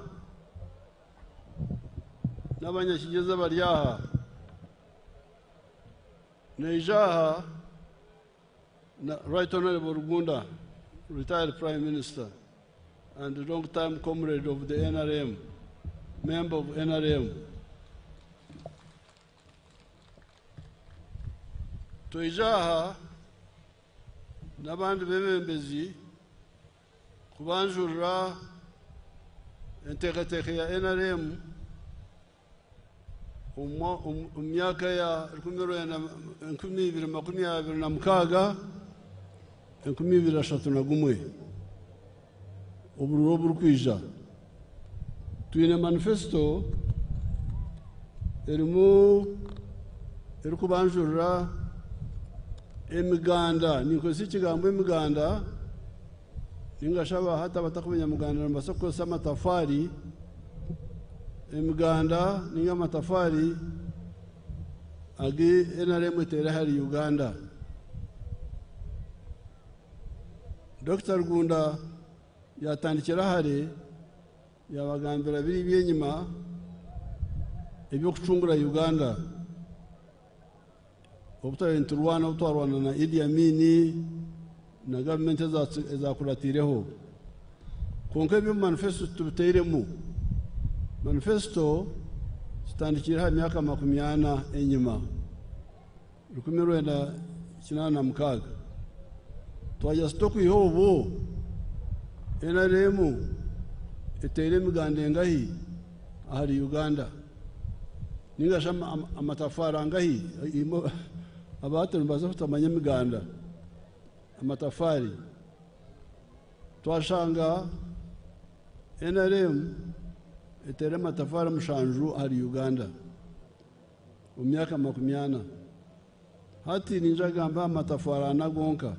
n'abanyakigezi bari aha. Naija aha na Right Honorable Rugunda, retired Prime Minister and long-time comrade of the NRM, member of NRM. Twija aha n'abandi bebembezi kubanjurira enteekateeka ya NRM omu myaka ya 2026, 2031, obururu oburikwija. Twine manifesto erimu erikubanjurira emiganda. Ninkozesa ekigambo emiganda ninga shi abahati abatakumanya muganda nibabaasa kukozesa amatafaari. Emiganda ninga amatafaari agi NRM eteire ahari Uganda. Dr. Rugunda yatandikira hare yabagambira biri ebyenyima ebyokucungura Uganda. Obu twari niturwana, obu twarwana na Idi Amin na gavumenti ezakuratiireho. Kwonka ebyo manifesto tubiteiremu. Manifesto tutandikire aha myaka 40 enyima, 1986. Twajya okwiha obu NRM eteire emiganda engahi ahari Uganda, ninga shi amatafaari angahi. Abato nibaza kutamanya emiganda, amatafaari. Twashanga NRM eteire amatafaari 7 ahari Uganda omu myaka 40. Hati ninja gamba amatafaari 4 gonka,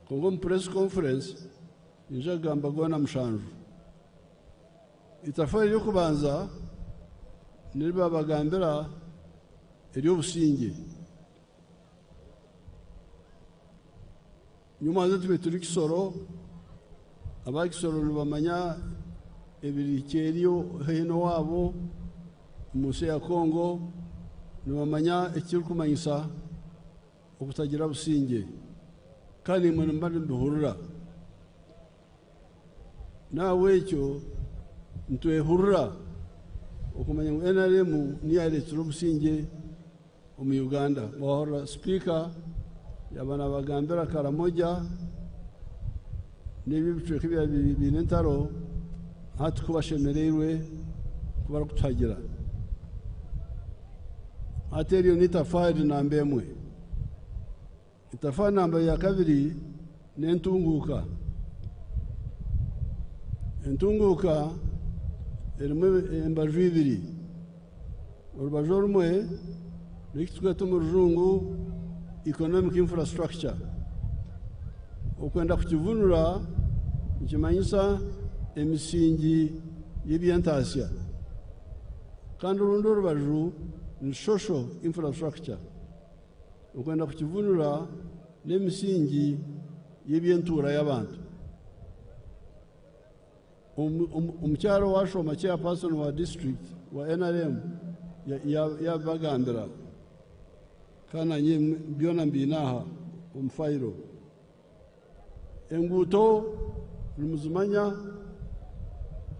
konka omu press conference ninja gamba goona 7. Itafaari ry'okubanza niriba bagambira ery'obusinge. Nyuma tube turi Kisoro, aba Kisoro nibamanya ebirikyeriyo haihi n'owaabo omu nsi ya Congo, nibamanya ekirikumanyisa okutagira businge, kandi imwe nimuba nimubihurira. Nahabwekyo nitwehurira okumanya ngu NRM niyo yareetsire obusinge omu Uganda. Mwahurira Speaker yaba nabagambira Karamoja n'ebyo ebicweka ebyabaire biine entaro, hati ku bashemereirwe ku barikutuhagira. Hati eryo n'itafaari namba 1. Itafaari namba ya 2 n'entunguuka. Entunguuka erimu embaju ibiri. Orubaju orumwe n'eki turikweta omu rujungu economic infrastructure. Okwenda kukivunura nikimanyisa emisingi y'eby'entaasya. Kandi orundi orubaju ni social infrastructure. Okwenda kukivunura n'emisingi y'eby'entuura y'abantu. Omukyara owashoma chairperson wa district wa NRM yabibagambira kandi nanye byona mbiine aha omu fayiro. Enguuto nimuzimanya,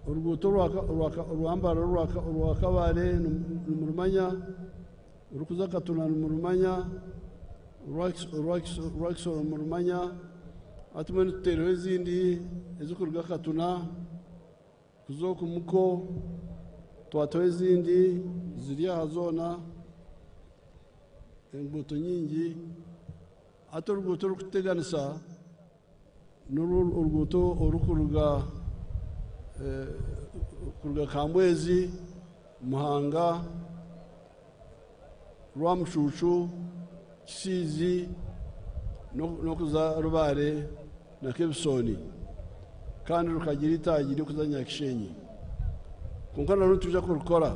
oruguuto orwa Mbarara orwa Kabale nimurumanya, orurikuza Katuna nimurumanya, orwa Kisoro nimurumanya, hati mbwenu tutaireho ezindi ezirikuruga Katuna kuza oku Muko, twataho ezindi ziri aha zoona, enguuto nyingi. Hati oruguuto orurikututeganisa n'oru oruguuto orurikuruga kuruga Kambwezi, Muhanga, Rwamucuucu, Kisiizi n'okuza Rubare na Kebisoni, kandi rukagira itaagi ry'okuza Nyakishenyi. Kwonka narwo nitwija kurukora,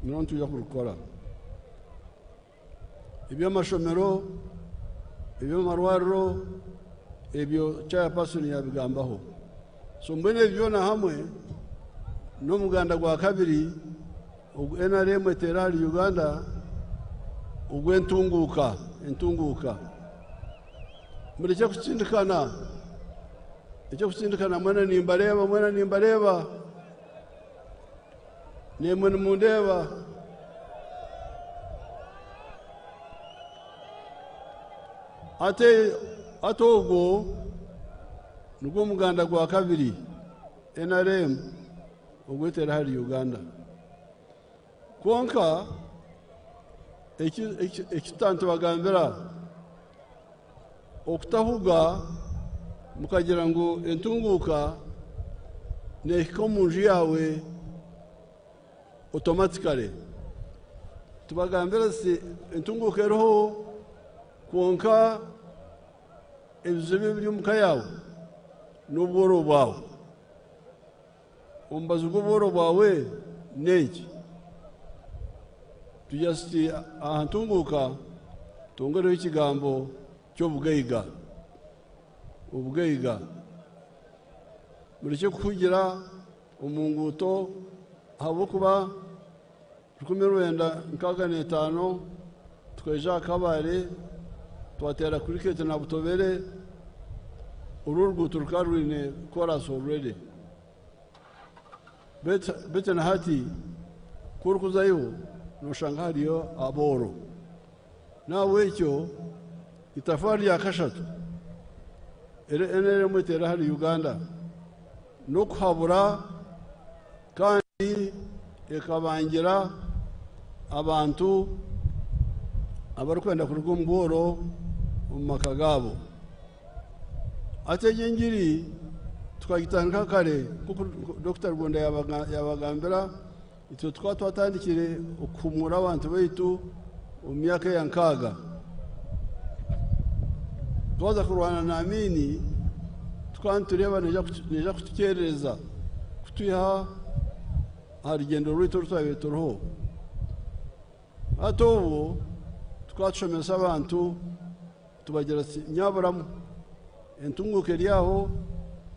narwo nitwija kurukora. Eby'amashomero, eby'amarwariro, ebyo chairperson yabigambaho. So mbwenu ebyo byona hamwe n'omuganda gwa kabiri ogu NRM eteera ahari Uganda ogw'entunguuka, entunguuka. Murekye kutsindikana, murekye kutsindikana mwena nimbareeba, mwena nimbareeba, nemwe nimundeeba. Ate ogwo nigwo omuganda gwa kabiri NRM ogweteera ahari Uganda. Kwonka eki tutantubagambira okutahuga mukagira ngu entunguuka neehika omu nju yaawe automatically. Tubagambira si entunguuka eriho kwonka ebizibu ebiri omu ka yaawe n'obworo bwawe. Omubazi gw'obworo bwawe n'enki? Tugira tuti aha ntunguuka twongereho ekigambo ky'obugaiga. Obugaiga. Murekye kuhugira omu nguuto ahabw'okuba 1965 tukaija aha Kabale twateera cricket na Butobere, oru oruguuto rukaba rwine chorus already. Beitu na hati ku orikuzayo noshanga hariyo abooro. Nahabwekyo itafaari rya kashatu eri NRM eteera ahari Uganda n'okuhabura kandi ekabangira abantu abarikwenda kuruga omu bworo omu maka gaabo. Ate egi engiri tukagitandika kare nk'oku Dr. Rugunda yabagambira, itwe tukaba twatandikire okuhumura abantu baitu omu myaka ya nkaaga. Twaza kurwana na Amini tukaba nitureeba neija kutukyerereza kutwiha aha rugyendo rwaitu oru twabaire turiho. Hati obwo tukaba tushomesa abantu tubagira tuti nyaburamu entunguuka eri aho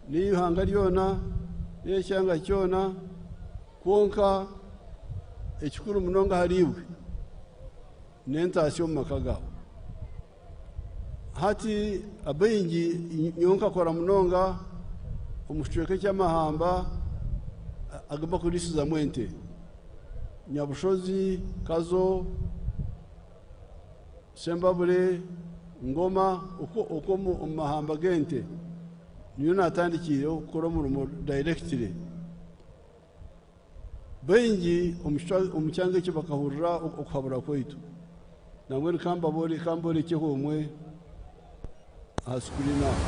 n'eihanga ryona n'ekyanga kyona, kwonka ekikuru munonga ahariibwe n'entaasya omu maka gaabo. Hati abaingi nyowe nkakora munonga omu kicweka eky'amahamba agu bakuriisizamu ente. Nyabushozi, Kazo, Sembabule, Ngoma, okwo omu mahamba g'ente niyo natandikiire okukora omurimo directly. Baingi omu kyanga ekyo bakahurira okuhabura kwaitu. Nambwenu kamborekyeho omwe aha screen aho.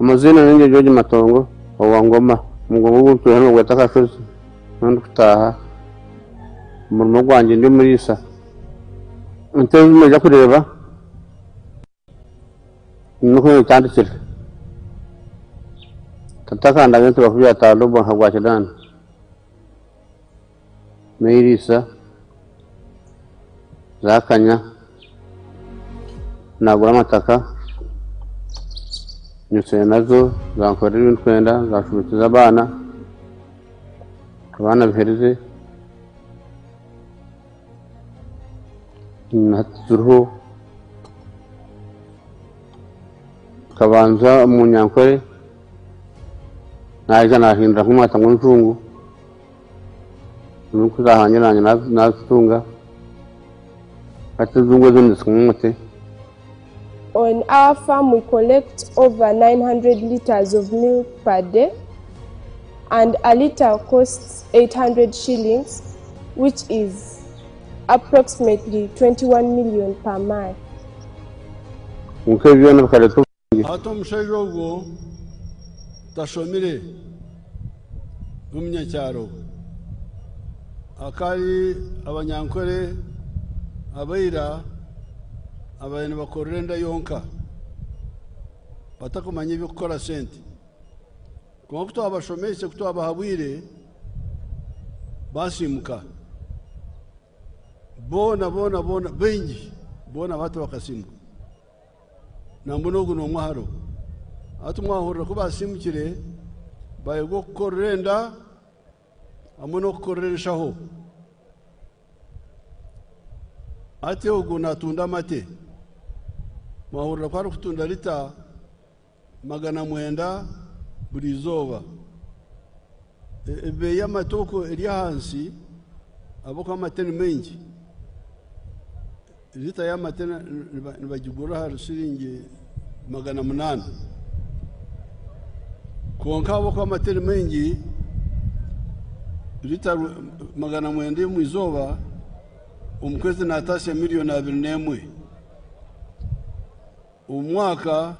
Amaziina ninjye George Matongo owa Ngoma, omugongo ogu ntwireho nibagweta Akashozi niho ndikutaaha, omurimo gwangye ndi omuriisa. Ente ezi noija kureeba nikwo nzitandikire. Tata akandaga ente bakubyata omu mwaka gwa kinaana. N'eiriisa zaakanya, naagura amataka, nyitsire nazo zankorera ebi ndikwenda, zanshomeseza abaana, abaana biherize, hati ziriho. Nkabanza omu Nyankore, naija naahindura nk'omwata gw'enjungu. Ku zaahangire naanye naazitunga, hati enjungu ezo nizikunywa amate. On our farm, we collect over 900 liters of milk per day, and a liter costs 800 shillings, which is approximately 21 million per month. Kwonka ebi byona bikareeta obusingye. Hati omushaija ogwo tashomire, n'omunyakyaro. Akaba ari Abanyankore abaira abaire nibakorera enda yonka batakumanya eby'okukora sente. Kwonka ku twabashomeise, ku twabahabwire, basiimuka boona boona boona, baingi boona bati bakasiimuka. Nambwenu ogu n'omwe aharibo. Hati mwahurira ku basiimukire bayega okukorera enda hamwe n'okukorera enshaho. Hati ogu natunda amate, mwahurira ku arikutunda lita 900 buri izooba. Ebeeyi y'amate okwo eri ahansi ahabw'okuba amate ni maingi. Lita y'amate nibagigura ahari siringi 800. Kwonka ahabw'okuba amate ni maingi, lita 900 omu izooba, omu kwezi naatasya miliyoni 21. Omu mwaka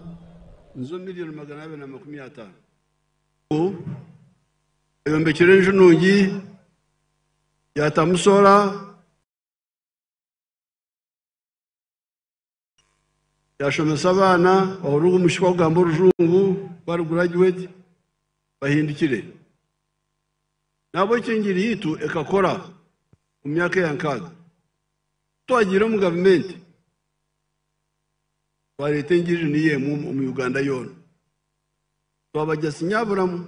nizo miliyoni 250. Ayombekire enju nungi, yatamu solar, yashomesa abaana, bahurira omushiki wakugamba Orujungu, bari graduate, bahindukire. Nahabwekyo engiri yitu ekakora omu myaka eya 60. Twagiire omu gavumenti, twareeta engiri niyo emwe omu Uganda yoona. Twabagyesa nyaburamu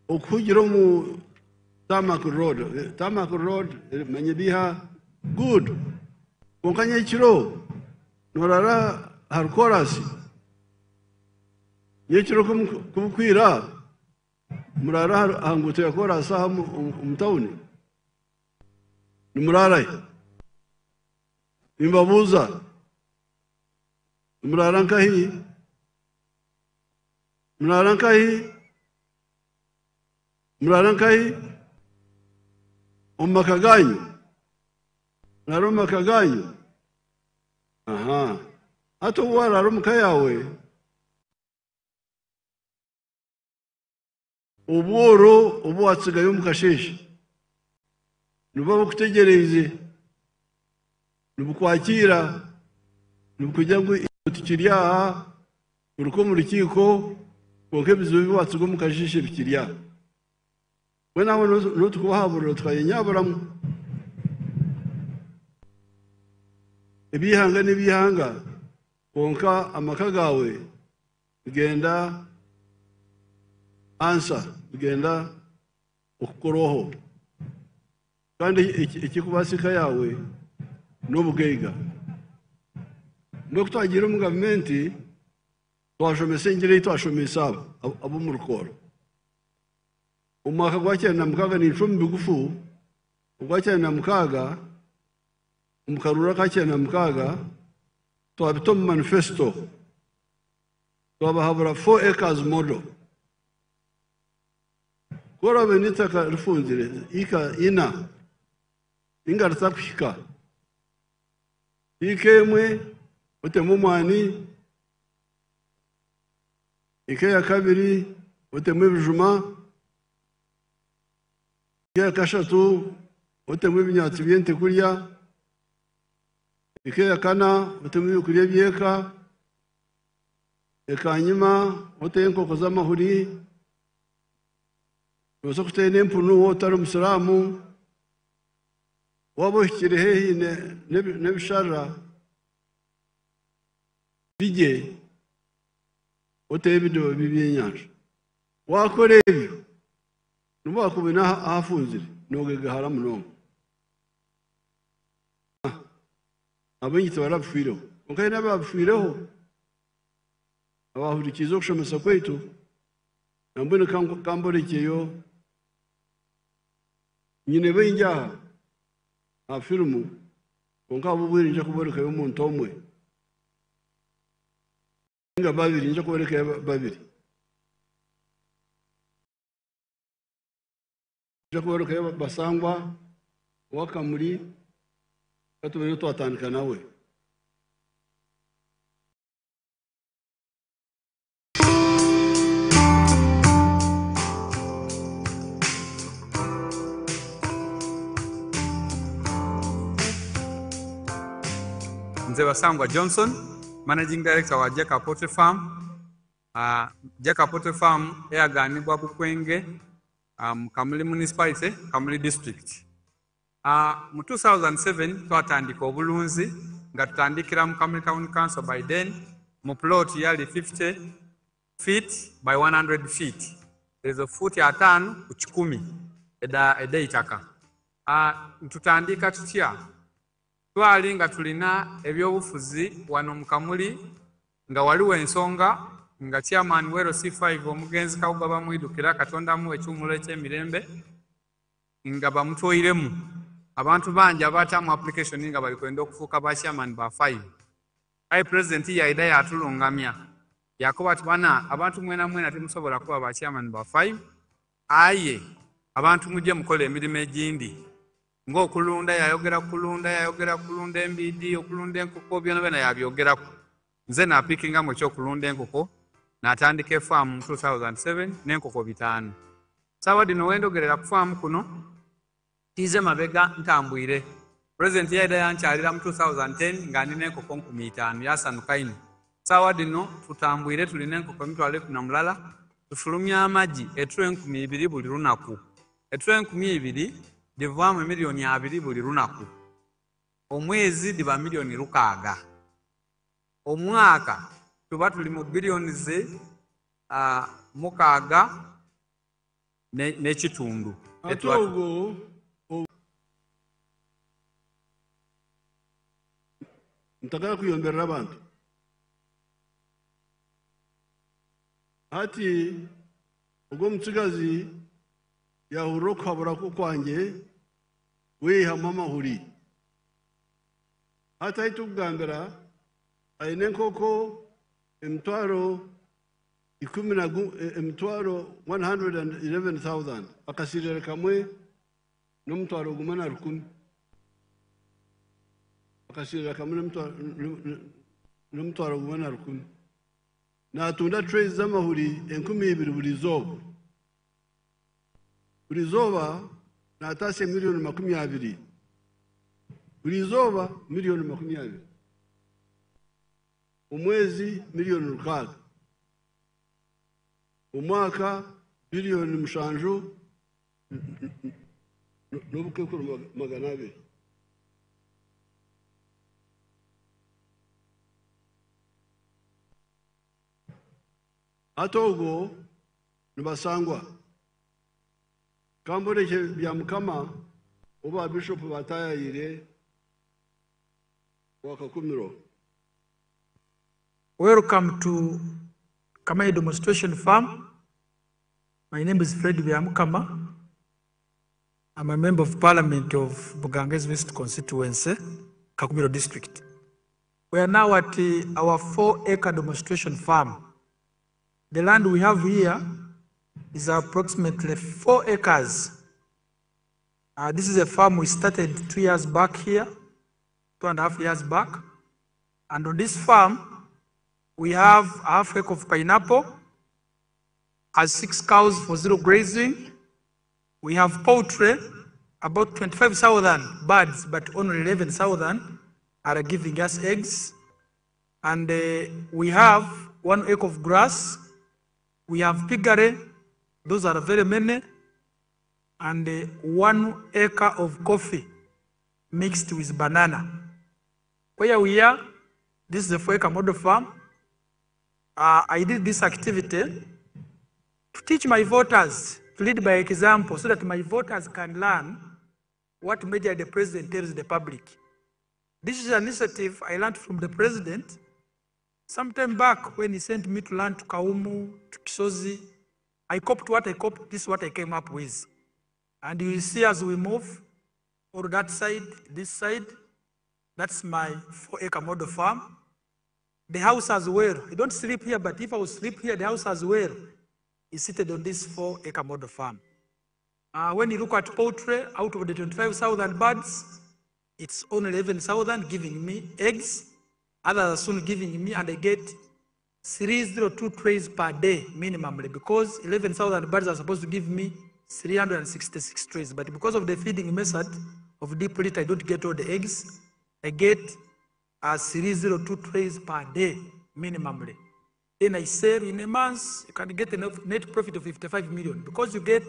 okuhugira omu tarmac road, tarmac road manye biha good. Kwonka nyekiro norara ahari korasi, nyekiro kubukwira murara aha nguuto ya korasi aha omu tawuni, nimurarahe? Nimbabuuza, nimurara nkahi? Murara nkahi? Murara nkahi? Omu maka ganyu? Murara omu maka ganyu? Aha. Hati obu warara omu ka yaawe, obworo obu watsigayo omu kasheeshe nibuba bukutegyereize, nibukwakira, nibukugira ngu tukiri aha, turiko omu rukiiko, kwonka ebizibu ebi watsiga omu kasheeshe bikiri aha. Mbwenu aho niho tukubahaburira tukanyaburamu. Ebyihanga n'ebyihanga, kwonka amaka gaawe bigenda ansa, bigenda okukorwaho. Kandi ekikubaasa eka yaawe n'obugaiga. Mbwenu ku twagiire omu gavumenti, twashomesa engiri ei twashomeise aba ab'omu rukooro. Omu mwaka gwa 96, nincwa omu bigufu, ogwa 96, omu karuuru aka 96, twabita omu manifesto, twabahabura 4 acres model. Ku oraabe n'eitaka rifunzire ika 4 ninga ritakuhika, ika emwe otemu omwani. Eka eya kabiri otemu ebijuma, eka eya kashatu otemu ebinyaatsi by'ente kurya, eka eya kana otemu ebyokurya eby'eka, ekanyima oteyo enkoko z'amahuri, nobaasa kuteyo n'empunu waaba otari musiraamu, waaba ohikire haihi n'ebisharara bigye oteyo ebidobo by'ebyenyanja. Waakora ebyo, nobu waakuba oine ahafunzire, noogagahara munonga. Abaingi tibarabifiireho, kwonka haine abaabifiireho abaahurikiize okushomesa kwaitu, nambwenu ka mborekyeyo nyine baingi aha aha firimu, kwonka ahabw'obwire niinyija kuborekayo omuntu omwe ninga babiri, niinyija kuborekayo babiri. Niinyija kuborekayo Basangwa owa Kamuri, ka tubone twatandika nawe. Nze Basangwa Johnson, Managing Director wa Jeka Poultry Farm. Jeka Poultry Farm eyaganibwa Bukwenge mu Kamuli Municipality, Kamuli District. Mu 2007 twatandika obulunzi nga tutandikira mu Kamuli Town Council by then mu plot yali 50 feet by 100 feet, ezo fuuti 50 ku 100 ed'eitaka. Tutandika tutya? Twali nga tulina ebyobufuzi wano mu Kamuli nga waliwo ensonga nga chairman wa LC5 omugenzi Kabuga bamwidukira, Katonda amuwe ekiwumulo eky'emirembe, nga bamutwoiremu abantu bangi abaatamu application nga bali kwenda okufuuka ba chairman ba 5. Aye president yaida yatulungamya, yakoba ati bana abantu mwena mwena timusobola kuba ba chairman ba 5, aye abantu mujje mukole emirimu egindi ng'okulunda. Yayogera kulunda, yayogera kulunda embiidi, okulunda enkoko, byona byona yabyogeraku. Nze napikingamu ekyokulunda enkoko, natandika efaamu mu 2007 n'enkoko 500. Saawa dino wendogerera ku faamu kuno tiize mabega ntambwire. President yaida yankyalira mu 2010 nga ndina enkoko 5000, yasanuka ino. Saawa dino tutambwire, tulina enkoko 110,000, tufulumya amagi eturo 2000 buli lunaku. Eturo 2000 divaamu 20 miliyoni buli lunaku. Omwezi diba 6 miliyoni. Omwaka tuba tuli mu biliyoni ze 6 n'ekitundu. Ate ogwo ntagala kuyomberera abantu. Hati ogwo omutsigazi yahurira okuhabura kwangye, weihamu amahuri. Hati ahi tukugambira aine enkoko 10,000 na 111,000, akasirire kamwe n'1,100, akasirira kamwe n'1,100. Natunda trays z'amahuri 2000 buri izooba. Buri izooba natasya 20 miliyoni, buri izooba 20 miliyoni, omwezi 6 miliyoni, omwaka 7 biliyoni n'obukekuru 200. Hati ogwo nibasangwa kamboreke bya Mukama oba bishopu batayayire wakakumiro. Welcome to Kamai Demonstration Farm. My name is Fred Byamukama. I'm a member of parliament of Bugangaizi West constituency, Kakumiro district. We are now at our 4-acre demonstration farm. The land we have here is approximately 4 acres. This is a farm we started 2 years back here, 2.5 years back. And on this farm, we have a half acre of pineapple, has six cows for zero grazing. We have poultry, about 25,000 birds, but only 11,000 are giving us eggs. And we have 1 acre of grass. We have piggery, those are very many, and 1 acre of coffee mixed with banana. Where we are, this is a 4-acre model farm. I did this activity to teach my voters, to lead by example, so that my voters can learn what Major the President tells the public. This is an initiative I learned from the President some time back when he sent me to learn to Kaumu, to Kisozi. I copied what I copied, this is what I came up with. And you will see as we move, or that side, this side, that's my 4-acre model farm. The house as well. I don't sleep here, but if I would sleep here, the house as well is seated on this 4-acre model farm. When you look at poultry, out of the 25,000 birds, it's only 11,000 giving me eggs. Others are soon giving me, and I get 302 trays per day minimally, because 11,000 birds are supposed to give me 366 trays. But because of the feeding method of deep litter, I don't get all the eggs. I get 302 trays per day minimally. Then I sell in a month, you can get a net profit of 55 million, because you get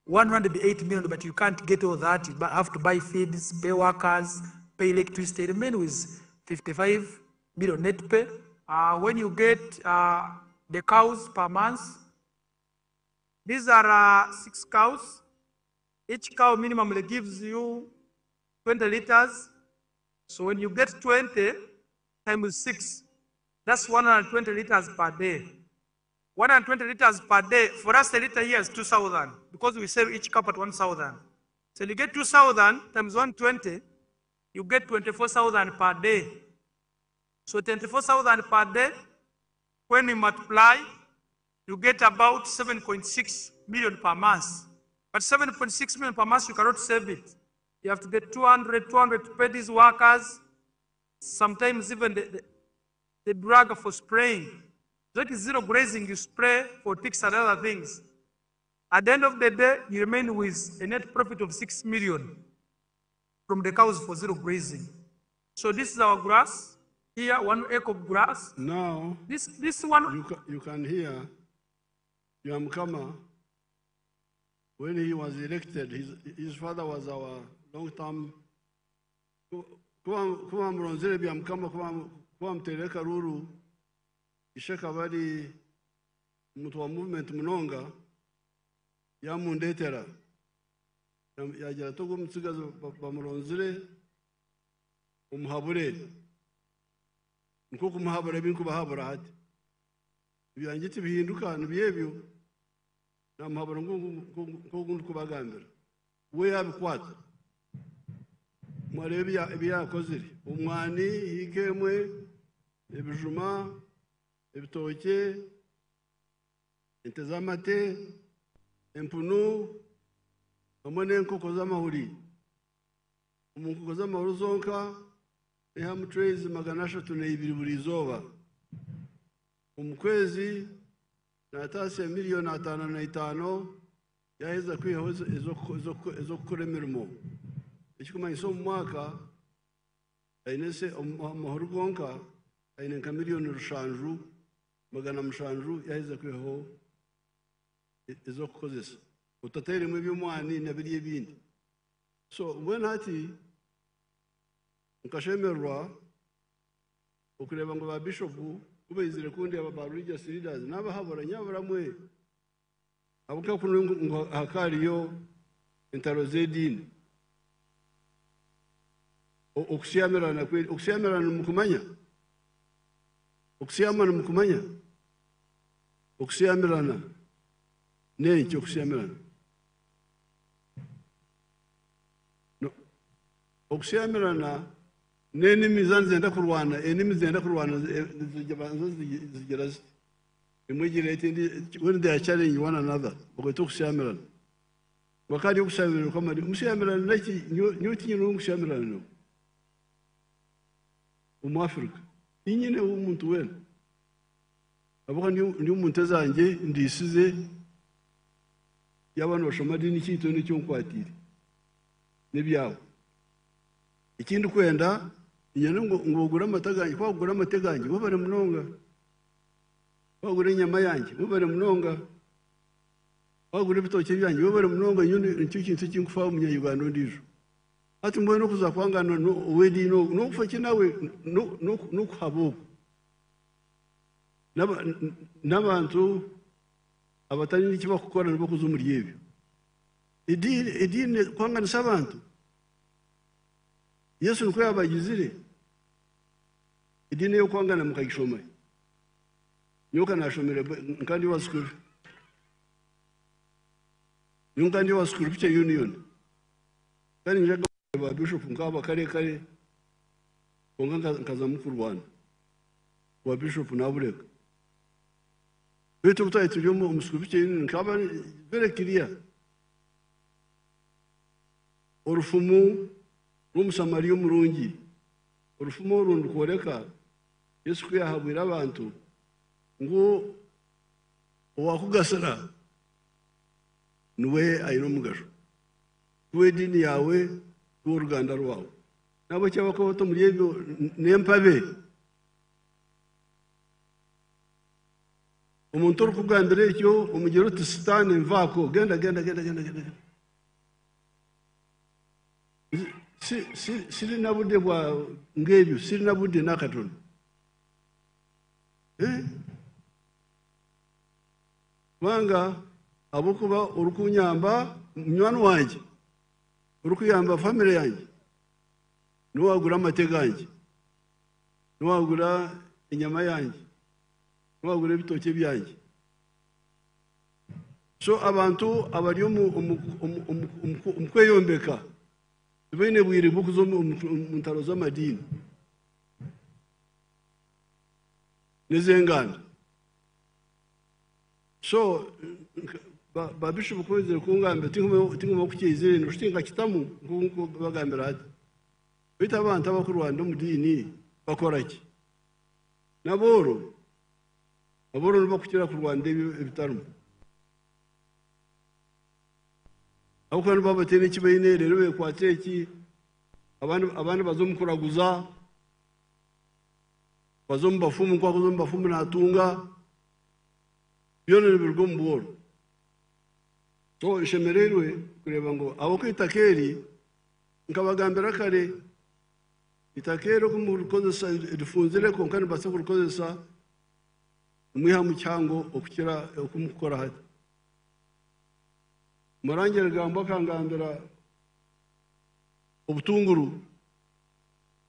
108 million, but you can't get all that. You have to buy feeds, pay workers, pay electricity. Remain with 55 million net pay. When you get the cows per month, these are 6 cows. Each cow minimally gives you 20 liters. So when you get 20 times 6, that's 120 liters per day. 120 liters per day, for us a liter here is 2,000, because we sell each cup at 1,000. So you get 2,000 times 120, you get 24,000 per day. So 24,000 per day, when you multiply, you get about 7.6 million per month. But 7.6 million per month, you cannot save it. You have to get 200, 200 to pay these workers, sometimes even the drug for spraying. So it is zero grazing, you spray for ticks and other things. At the end of the day, you remain with a net profit of 6 million from the cows for zero grazing. So this is our grass. Here, 1 acre of grass. Now, this one. You can hear Byamukama, when he was elected, his father was our long-term. Kuba muronzere Byamukama, kuba mutere karuru, ishaka bari omuntu wa movement munonga, yamundetera. Yagira ati ogwo omutsigazi bamuronzire, omuhabure. Nikwo kumuhabura ebi nkubahabura hati. Ebyangye tibihinduka nibyo ebyo, namuhabura nk'oku ndikubagambira. We yabikwata. Mwarebe ebi yakozire. Omwani, hiika emwe, ebijuma, ebitookye, ente z'amate, empunu, hamwe n'enkoko z'amahuri. Omu nkoko z'amahuri zonka, ehamu trays magana ashatu n'eibiri buri izooba. Omu kwezi nataasya miliyoni ataano na itaano, yaheza kwihaho ez'okukora emirimo. Ekikumanyisa omu mwaka, aine se omu mahuri gonka, aine nka miliyoni rushanju, magana mushanju, yaheza kwihaho ez'okukozesa. Otateiremu eby'omwani na biri ebindi. So mbwenu hati nkashemererwa okureeba ngu ba bishopu kubaizire kundeeba ba religious leaders n'abahabura nyaburamwe. Ahabw'okuba kunu ngu hakaariyo entaro z'ediini. Okusyamirana kwe, okusyamirana nimukumanya? Okusyama nimukumanya? Okusyamirana n'enki okusyamirana? No. Okusyamirana n'enimi zandi zenda kurwana, enimi zenda kurwana, zigira ziti. Emwe egira eti, endi, when they are challenging one another, bakweta okusyamirana. Wakati okusyamirana kwamani, omusyamirana naki, nyowe tinyine omusyamirana niwe. Omu Africa, inyine omuntu weena. Ahabw'okuba ndi omu nte zangye, ndisize, Yaaba nooshoma diini ki toine eki onkwatiire. N'ebyawe. Eki ndikwenda niinyenda ngu ogure amata gangye, ku waakugura amate gangye webare munonga. Ku waagura enyama yangye webare munonga. Ku waagura ebitookye byangye webare munonga nyowe nikyo kintu eki nkufaho munya-Uganda ondiijo. Hati mbwenu okuza kwangana ow'ediini ogu n'okufa ki nawe n'okuhaba okwo. N'abantu abataine eki bakukora nibo kuza omuri ebyo. Ediini ediini kwanganisa abantu. Yesu nikwo yaabagizire. Ediini ey'okwangana mukagishoma. Nyowe ka naashomire nka ndi owa school. Nyowe nka ndi owa Scripture Union. Kandi ninjagala ba bishop nk'aba kare kare kwonka nkazamu kurwana. Obwa bishop nabureka. Beitu obu twari turi omu Scripture Union nkaba very clear. Orufumu rw'Omusamaria omurungi. Orufumu oru nirworeka Yesu ku yaahabwire abantu ngu owaakugasira niwe aine omugasho, ti w'ediini yaawe, ti w'oruganda rwawe. N'ahabw'ekyo abarikuba bati omuri ebyo n'empabe. Omuntu orikugambira ekyo omugire oti Sitaane nvaako, genda, genda, genda, genda, genda. Sirina budde bwa ng'ebyo, sirina budde n'akatono. Eh? Kubanga ahabw'okuba orikunyamba munywani wangye, orikuyamba famire yangye, niwe waagura amate gangye, niwe waagura enyama yangye, niwe waagura ebitookye byangye. So abantu abari omu kweyombeka tibaine bwire bw'okuza omu ntaro z'amadiini n'ez'enganda. So ba Bishop ku baizire kungambira tinkumanya oku kyaizire nosha tinkakitamu nk'oku bagambira hati. Beitu abantu abakurwanira omu diini bakora ki? N'abooro? Abooro nibo bakukira kurwanira ebyo ebitarimu. Ahabw'okuba nibaba bataine eki baine reero beekwatsa eki, abandi abandi baza omu kuraguza, baza omu bafumu ku akuza omu bafumu naatunga, byona nibiruga omu bworo. So nshemereirwe kureeba ngu ahabw'okuba eitaka eri nkabagambira kare, eitaka eri oku murikukozesa rifunzire kwonka nimubaasa kurikozesa nimwihamu kihango okukira oku murikukora hati. Murangi Rugambwa akangambira obutunguru,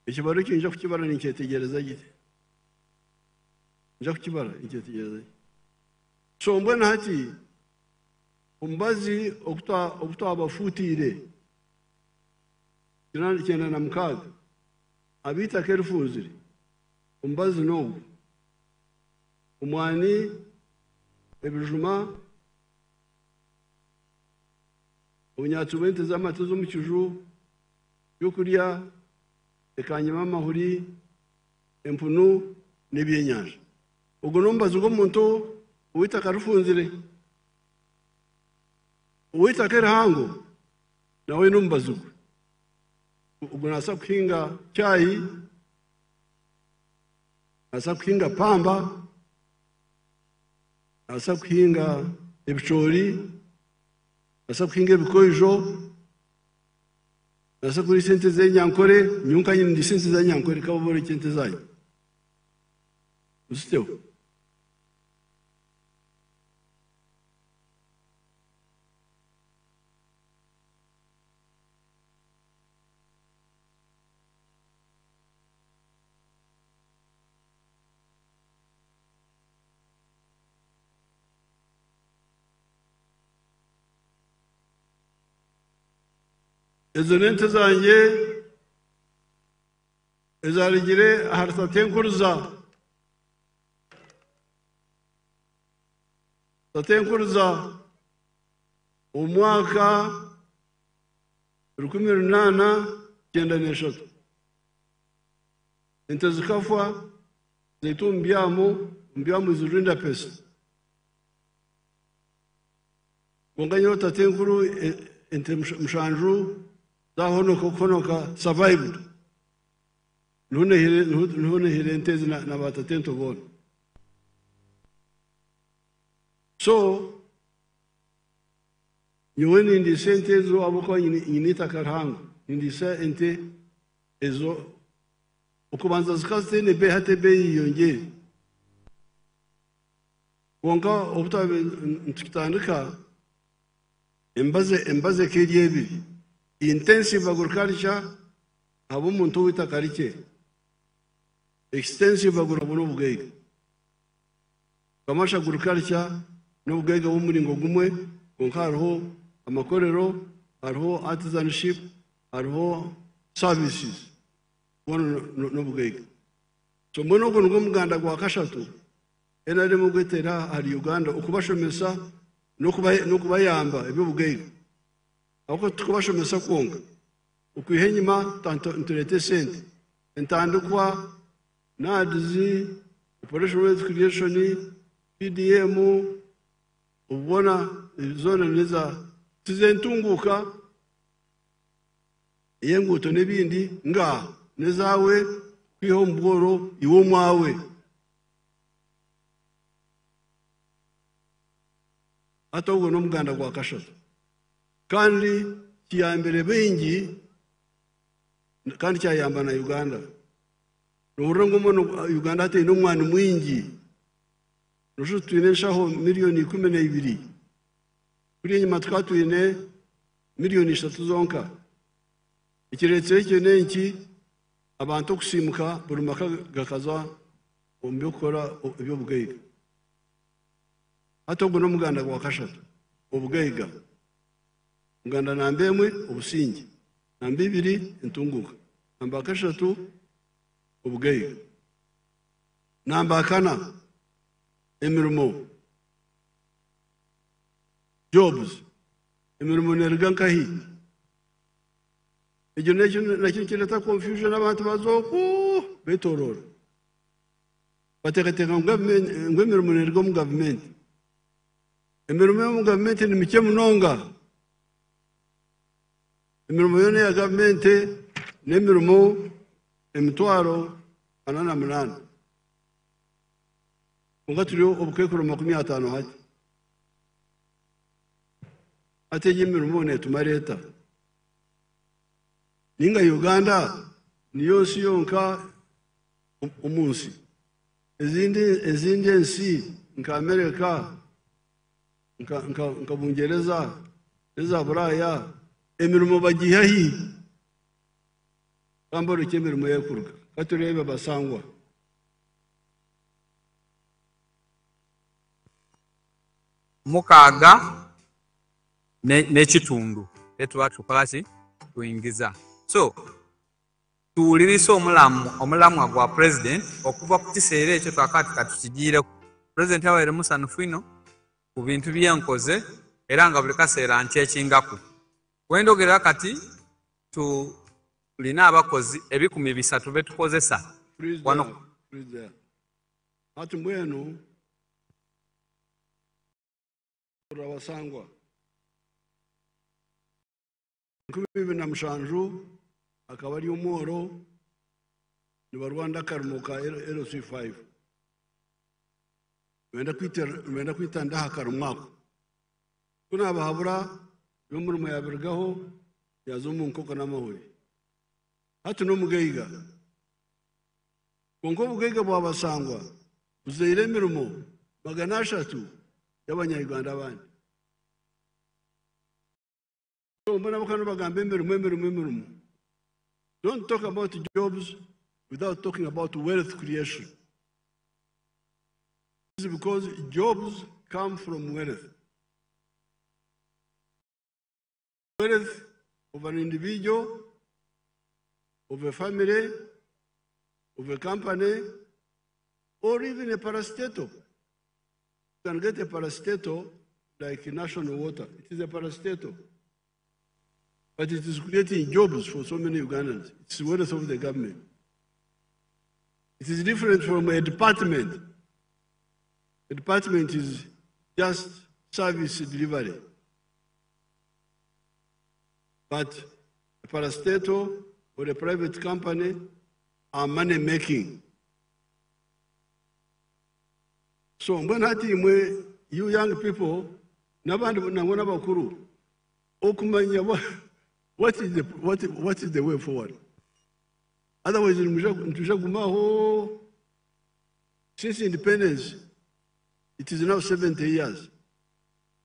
ekibaro eki ninza kukibara ninkyetegyereza gye. Ninza kukibara ninkyetegyereza gye. So mbwenu hati omubazi ogu twabafuutiire 96 ab'eitaka erifunzire, omubazi n'ogu. Omwani, ebijuma, obunyaatsi bw'ente z'amate ez'omu kiju, ebyokurya, ekanyima amahuri, empunu n'ebyenyanja. Ogwo n'omubazi gw'omuntu ow'eitaka rifunzire. Ow'eitaka erihango nawe aine omubazi gwe. Ogwo naabaasa kuhinga chai, Naabaasa kuhinga pamba, naabaasa kuhinga ebicoori, naabaasa kuhinga ebikoijo, naabaasa kuriisa ente z'enyankore, nyowe nkanye nindiisa ente z'enyankore kaborekye ente zangye. Muziteho. Ezo n'ente zangye ezarugire ahari tatenkuruza. Tatenkuruza omu mwaka 1893. Ente zikafa zaitwa omu byamo, omu byamo ziri rinderpest. Kwonka nyowe tatenkuru ente mushanju zahonoka okuhonoka survived. Niho nehire ente ezi na ba tatento boona. So nyowe nindiisa ente ezo ahabw'okuba nyine eitaka rihango. Nindiisa ente ezo okubanza zikaba zitaine beeyi hati ebeeyi eyeyongyeire. Kwonka obu twabaire nitukitandika, emibazi eka eri ebiri, intensive agriculture ahabw'omuntu ow'eitaka rikye, extensive agriculture n'obugaiga. Commercial agriculture n'obugaiga bw'omuringo gumwe kwonka hariho amakorero, hariho artisanship, hariho services bwona n'obugaiga. So mbwenu ogwo nigwo muganda gwa kashatu NRM ogweteera ahari Uganda okubashomesa n'okubayamba eby'obugaiga. Ahabw'okuba titukubashomesa kwonka, okwiha enyima nitureeta esente, entandikwa, NAADS, Operation Wealth Creation, PDM, obu bwona zoona neza tizentunguuka ey'enguuto n'ebindi ngaaha n'ezaawe kwiha omu bworo iwe omwawe. Hati ogwo n'omuganda gwa kashatu. Kandi kiyambire baingi kandi kyayamba na Uganda. Nohurira ngu Uganda hati eine omwani mwingi. Noshusha oti twine enshaho miriyoni 12. Kuri enyima tukaba twine miriyoni 3 zonka. Ekireetsire ekyo n'enki? Abantu okusiimuka buri maka gakaza omu by'okukora eby'obugaiga. Hati ogwo n'omuganda gwa kashatu, obugaiga. Omuganda namba emwe, obusingye. Namba ibiri, entunguuka. Namba kashatu, obugaiga. Namba kana, emirimo, jobs. Emirimo neeruga nkahi? Ekyo nakyo nikireeta confusion abantu baza oku beetoroora. Bateekateeka ngu emirimo neeruga omu gavumenti. Emirimo y'omu gavumenti ni mikye munonga. Emirimo yoona eya gavumenti n'emirimo 48,000. Kwonka turi obukaikuru 50 hati. Hati egi emirimo neetumara eta? Nainga Uganda niyo nsi yonka omu nsi? Ezindi ezindi ensi nka Amerika, nka nka nka Bungyereza n'eza Buraaya emirimo bagiiha hi? Ka mborekye emirimo ey'erikuruga. Ka tureebe Basangwa. Mukaaga n'ekitundu etuba tukola ki? Twingiza. So tuwulirise omulamwa gwa President okuva ku kiseera ekyo twakaba tikatukigiireku. President abaire musanhufu inho ku bintu byenkoze era nga buli kaseera ankyekingaku. Wendhogerera kati tulina abakozi 300 betukozesa wano. Hati mbwenu Turabasangwa. 2007 akaba ari omworo nibarwanda akarimo ka LC5. Nibenda kwita ndi aha karimo ako. Ku naabahabura n'omurimo yaabirugaho yaaza omu nkoko n'amahuri. Hati n'omugaiga. Kwonka obugaiga bwa Basangwa buzaire emirimo 300 y'abanya-Uganda abandi. So mbwenu abo ka nibagamba emirimo, emirimo, emirimo. Don't talk about jobs without talking about wealth creation. This is because jobs come from wealth. Wealth of an individual, of a family, of a company, or even a parastatal. You can get a parastatal like National Water. It is a parastatal. But it is creating jobs for so many Ugandans. It's the wealth of the government. It is different from a department. A department is just service delivery. But a parastatal or a private company are money making. So mbwenu hati imwe you young people n'abandi nangwa n'abakuru okumanya what is the, what, what is the way forward. Otherwise nituja kugumaho since independence. It is now 70 years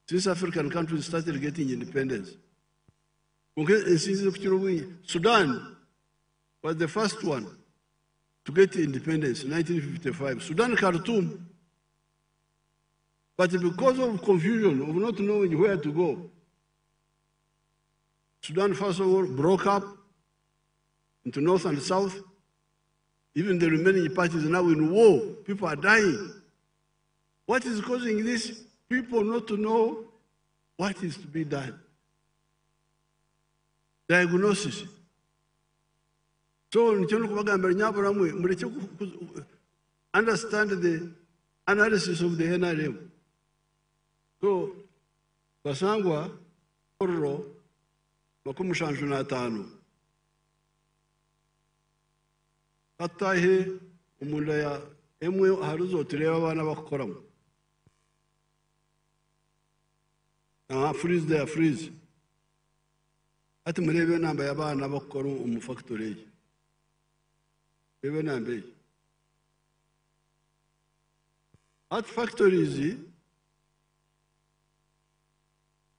since African countries started getting independence. Kwonka ensi ezirikukira obwingi, Sudan was the first one to get independence in 1955. Sudan, Khartoum. But because of confusion, of not knowing where to go, Sudan first of all broke up into north and south. Even the remaining parties are now in war. People are dying. What is causing this? People not to know what is to be done. Diagnosis. So nikyo ndikubagambira nyabura mwe murekye understand the analysis of the NRM. So basangwa orro 75 Katahe omunda ya emwe ahari zo turebe abaana abakukoramu. Aha, freeze there, freeze. Hati mureebe enamba y'abaana abakukora omu factory egi. Reeba enamba egi. Hati factories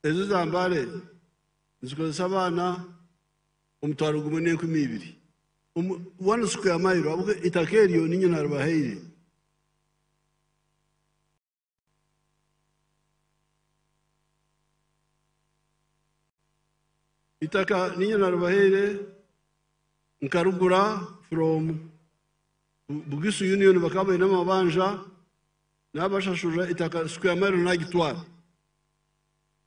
ezi za Mbale nizikozesa abaana 1,020. 1 square mile, ahabw'okuba eitaka eryo niinye naaribahaire. Eitaka niinye naaribahaire nkarigura from Bugisu Union bakaba baine amabanja, naabashashurira eitaka square mile naagitwara.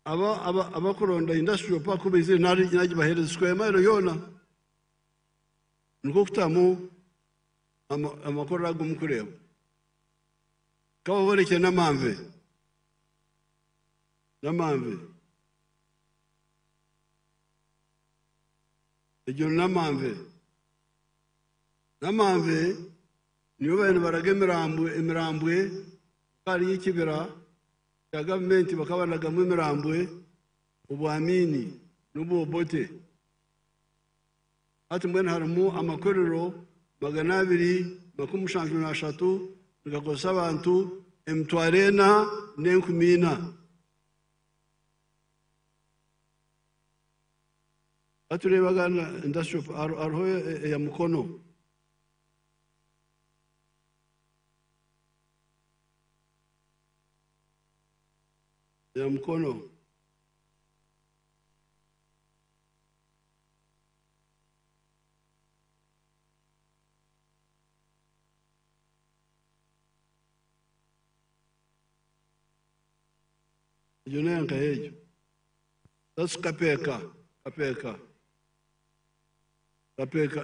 Abakuronda industrial park ku baizire naagibaheereza square mile yoona. Nikwo kutamu amakorero agu murikureeba. Kababorekye n'amanve. N'amanve. Egyo n'amanve. N'amanve niyo bariyo nibaraga emirambwe hariyo ekibira kya gavumenti bakaba baragamu emirambwe obwamini n'obwobote. Hati mbwenu harimu amakorero 273 nigakozesa abantu 4,004. Batureebaga industrial hariho eya Mukono. Eya Mukono. Egyo n'eya nkaha egyo. That's Kapeeka. Kapeeka. Kapeeka.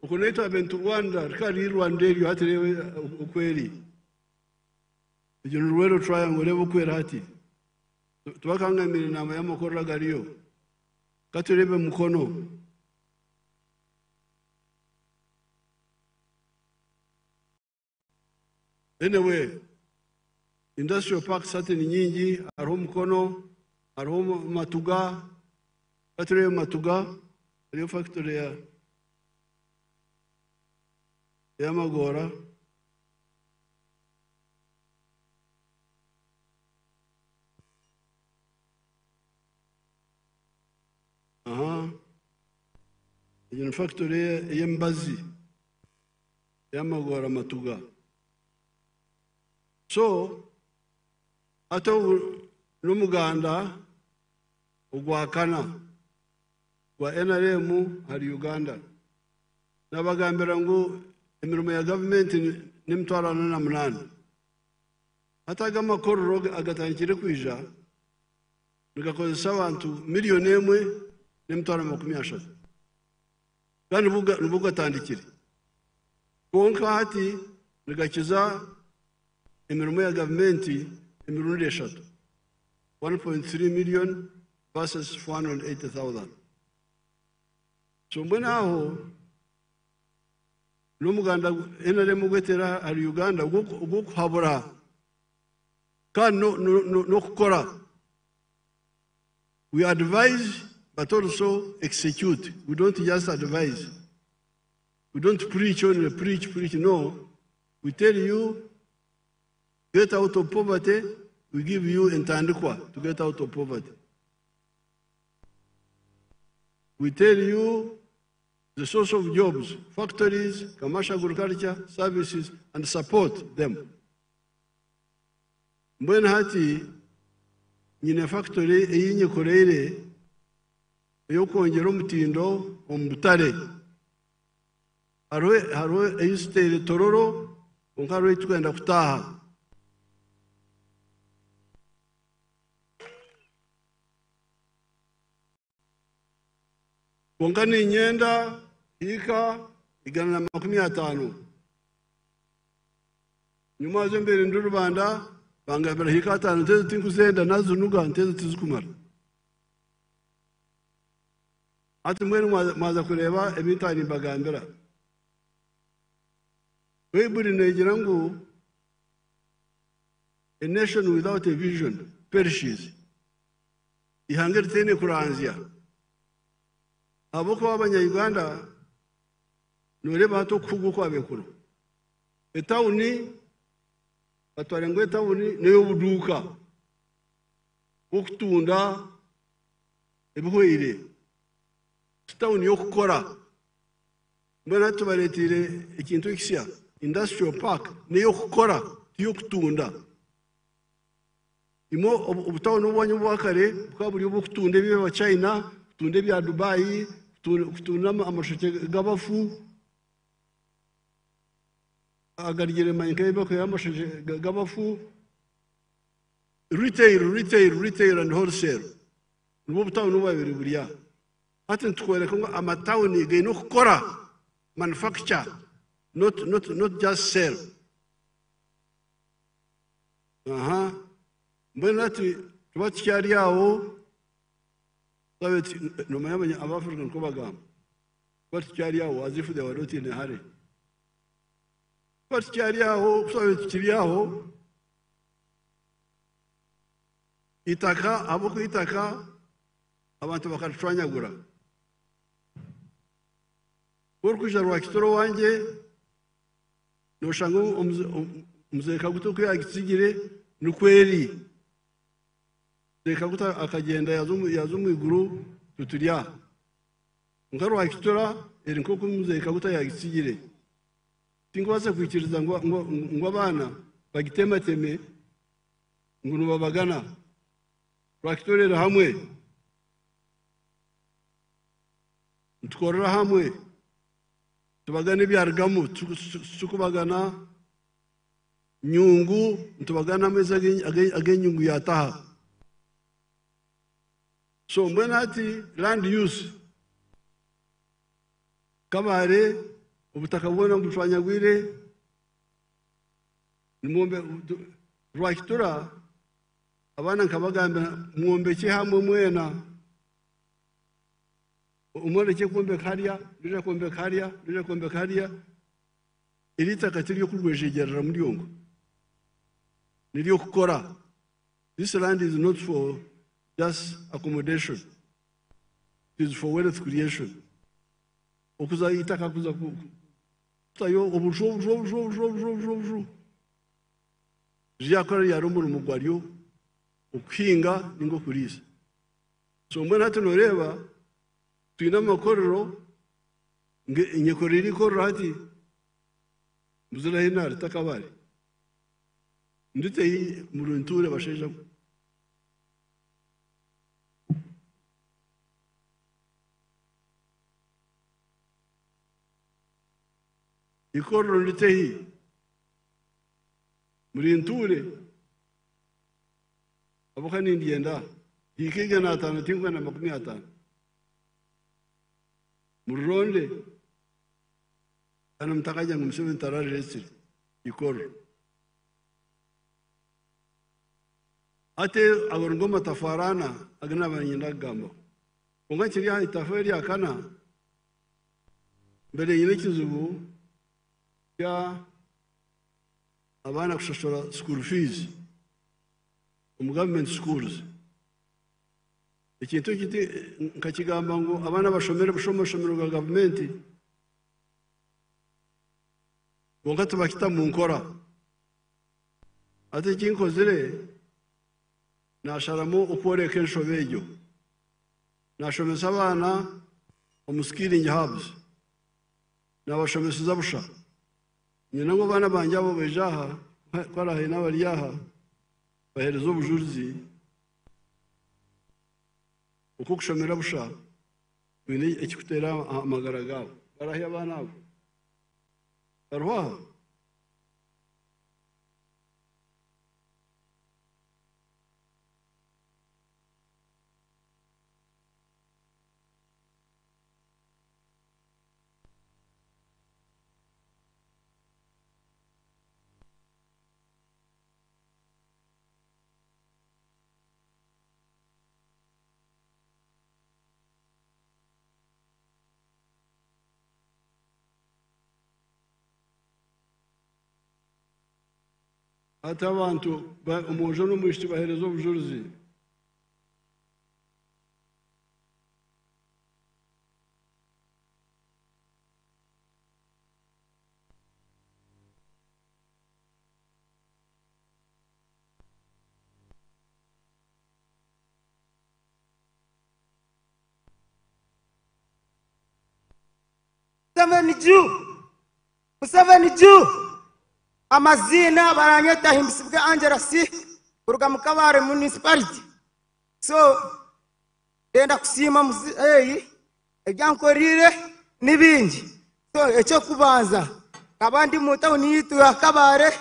Okwo naitwe abe niturwanda, rikaba riri Rwanda eryo hati reeba oku eri. Egyo ni Luweero Triangle, reeba oku eri hati. Tibakangamire enaama y'amakorero agariyo. Ka tureebe Mukono. Anyway, industrial parks hati ni nyingi, hariho Mukono, hariho Matuga. Ka tureebe Matuga, hariyo factory y'amagora. Aha. Egyo ni factory y'embazi y'amagora Matuga. So, ate obu n'omuganda ogwakana gwa NRM hari Uganda. Nabagambira ngu emirimo ya gavumenti n'emitwaro ana na munaana. Hati aga amakorero agatandikire kwija nigakozesa abantu 1,030,000. Kandi nibwo gatandikire. Kwonka hati nigakiza emirimo ya gavumenti emirundi 3. 1.3 million versus 480,000. So mbwenu aho n'omuganda NRM ogweteera ahari Uganda ogw'okuhabura kandi n'okukora. We advise but also execute. We don't just advise. We don't preach only, preach, preach. No. We tell you, get out of poverty, we give you entandikwa to get out of poverty. We tell you the source of jobs, factories, commercial agriculture, services, and support them. Mbwenu hati nyine factory ei nyekoreire ey'okwongyera omutindo omu butare. Hariho hariho ei ziteire Tororo kwonka hariho ei turikwenda kutaaha. Kwonka niinyenda hiika 150. Nyuma haza mbaire ndi rubanda bangambira hiika ataano nti ezo tinkuzenda nazinuga nti ezo tizikumara. Hati mbwenu mwaza kureeba ebi ntaaha nimbagambira. Baiburi neegira ngu a nation without a vision perishes. Eihanga eritaine kuranzya. Ahabw'okuba abanya-Uganda nooreeba hati okuhuga okwabaire kuriho. Etawuni batware ngu etawuni n'ey'obuduuka bw'okutunda ebihweire, ti tawuni y'okukora. Mbwenu hati tubareeteire ekintu ekisya, industrial park n'ey'okukora tiy'okutunda. Imwe obutawuni obwanyu obwa kare bukaba buri obw'okutunda eby'Abachina, kutunda ebya Dubai, kutunda amashokye g'abafu agarugire manya nk'ebi barikwihaho amashokye g'abafu. Retail, retail, retail and wholesale nibwo butawuni obwabaire buri aha. Hati nitukworeka ngu amatawuni gaine okukora, manufacture, not, not, not just sell. Aha. Mbwenu hati tuba tukyari aho, twabe nomanya abanya Abafrica nikwo bagamba. Tuba tukyari aho as if they were not in a hurry. Tuba tukyari aho, twabe tukiri aho, itaka ahabw'okuba itaka abantu bakaricwanyagura. Ku orikwija Rwakitura owangye, Noshanga Mzee Kaguta oku yagitsigire nikwo eri. Mzee Kaguta akagyenda yaza omu iguru tuturi aha. Kwonka Rwakitura eri nk'oku Mzee Kaguta yagitsigire. Tinkubaasa kwikiriza ngu abaana bagitemateme ngu nibabagana. Rwakitura eri hamwe. Nitukorera hamwe. Nitubagana ebyarugamu, titurikubagana nyungu, nitubagana amaizi ag'enyungu yaataha. So mbwenu hati land use, Kabale obutaka bwona bucwanyagwire, Rwakitura abaana nkabagambira mwombekye hamwe mwena. Omwe arekye kwombeka harya, ondiijo akombeka harya, ondiijo akombeka harya. Eri itaka tiry'okurwejegyereramu ryonka, n'ery'okukora. This land is not for just accommodation, it is for wealth creation. Okuza itaka kuza kutayo obuju obuju obuju obuju obuju obuju obuju, riryakora ryari omurimo gwaryo okuhinga ninga okuriisa. So mbwenu hati noreeba twine amakorero nyekoreire eikorero hati mbuzire ahi naarita akabare ndite hi murintuure bashaija mwe. Eikorero ndite hi murintuure. Ahabw'okuba nindyenda hiika 500 tinkwenda 50. Murironde kandi mutakagira ngu Museveni tararireetsire eikorero. Hati ago nigo matafaari ana agu naaba niinyenda kugambaho. Kwonka nkiri aha itafaari erya kana. Mbere nyine ekizibu kya abaana kushashura school fees omu government schools. Ekintu eki nkakigamba ngu abaana bashomere busha omu mashomero ga gavumenti kwonka tibakita mu nkora. Hati eki nkozire nasharamu okworeka enshobe egyo. Nashomesa abaana omu skilling hubs, nabashomeseza busha. Nyine ngu abaana bangye abo baija aha, ku haraaba haine abari aha, baheereze obujurizi oku okushomera busha kwine ekikuteera aha magara gaabo. Barahi abaana abo? Bariho aha? Hati abantu, omwojo n'omwishiki baheereza obujurizi. Museveni juu! Museveni juu! Amaziina baranyeta Himbisibwe Angela C kuruga mu Kabale Municipality. So ndenda kusiima muzeeyi ebi ankoreire ni bingi. So eky'okubanza nkaba ndi mu tawuni yaitu ya Kabale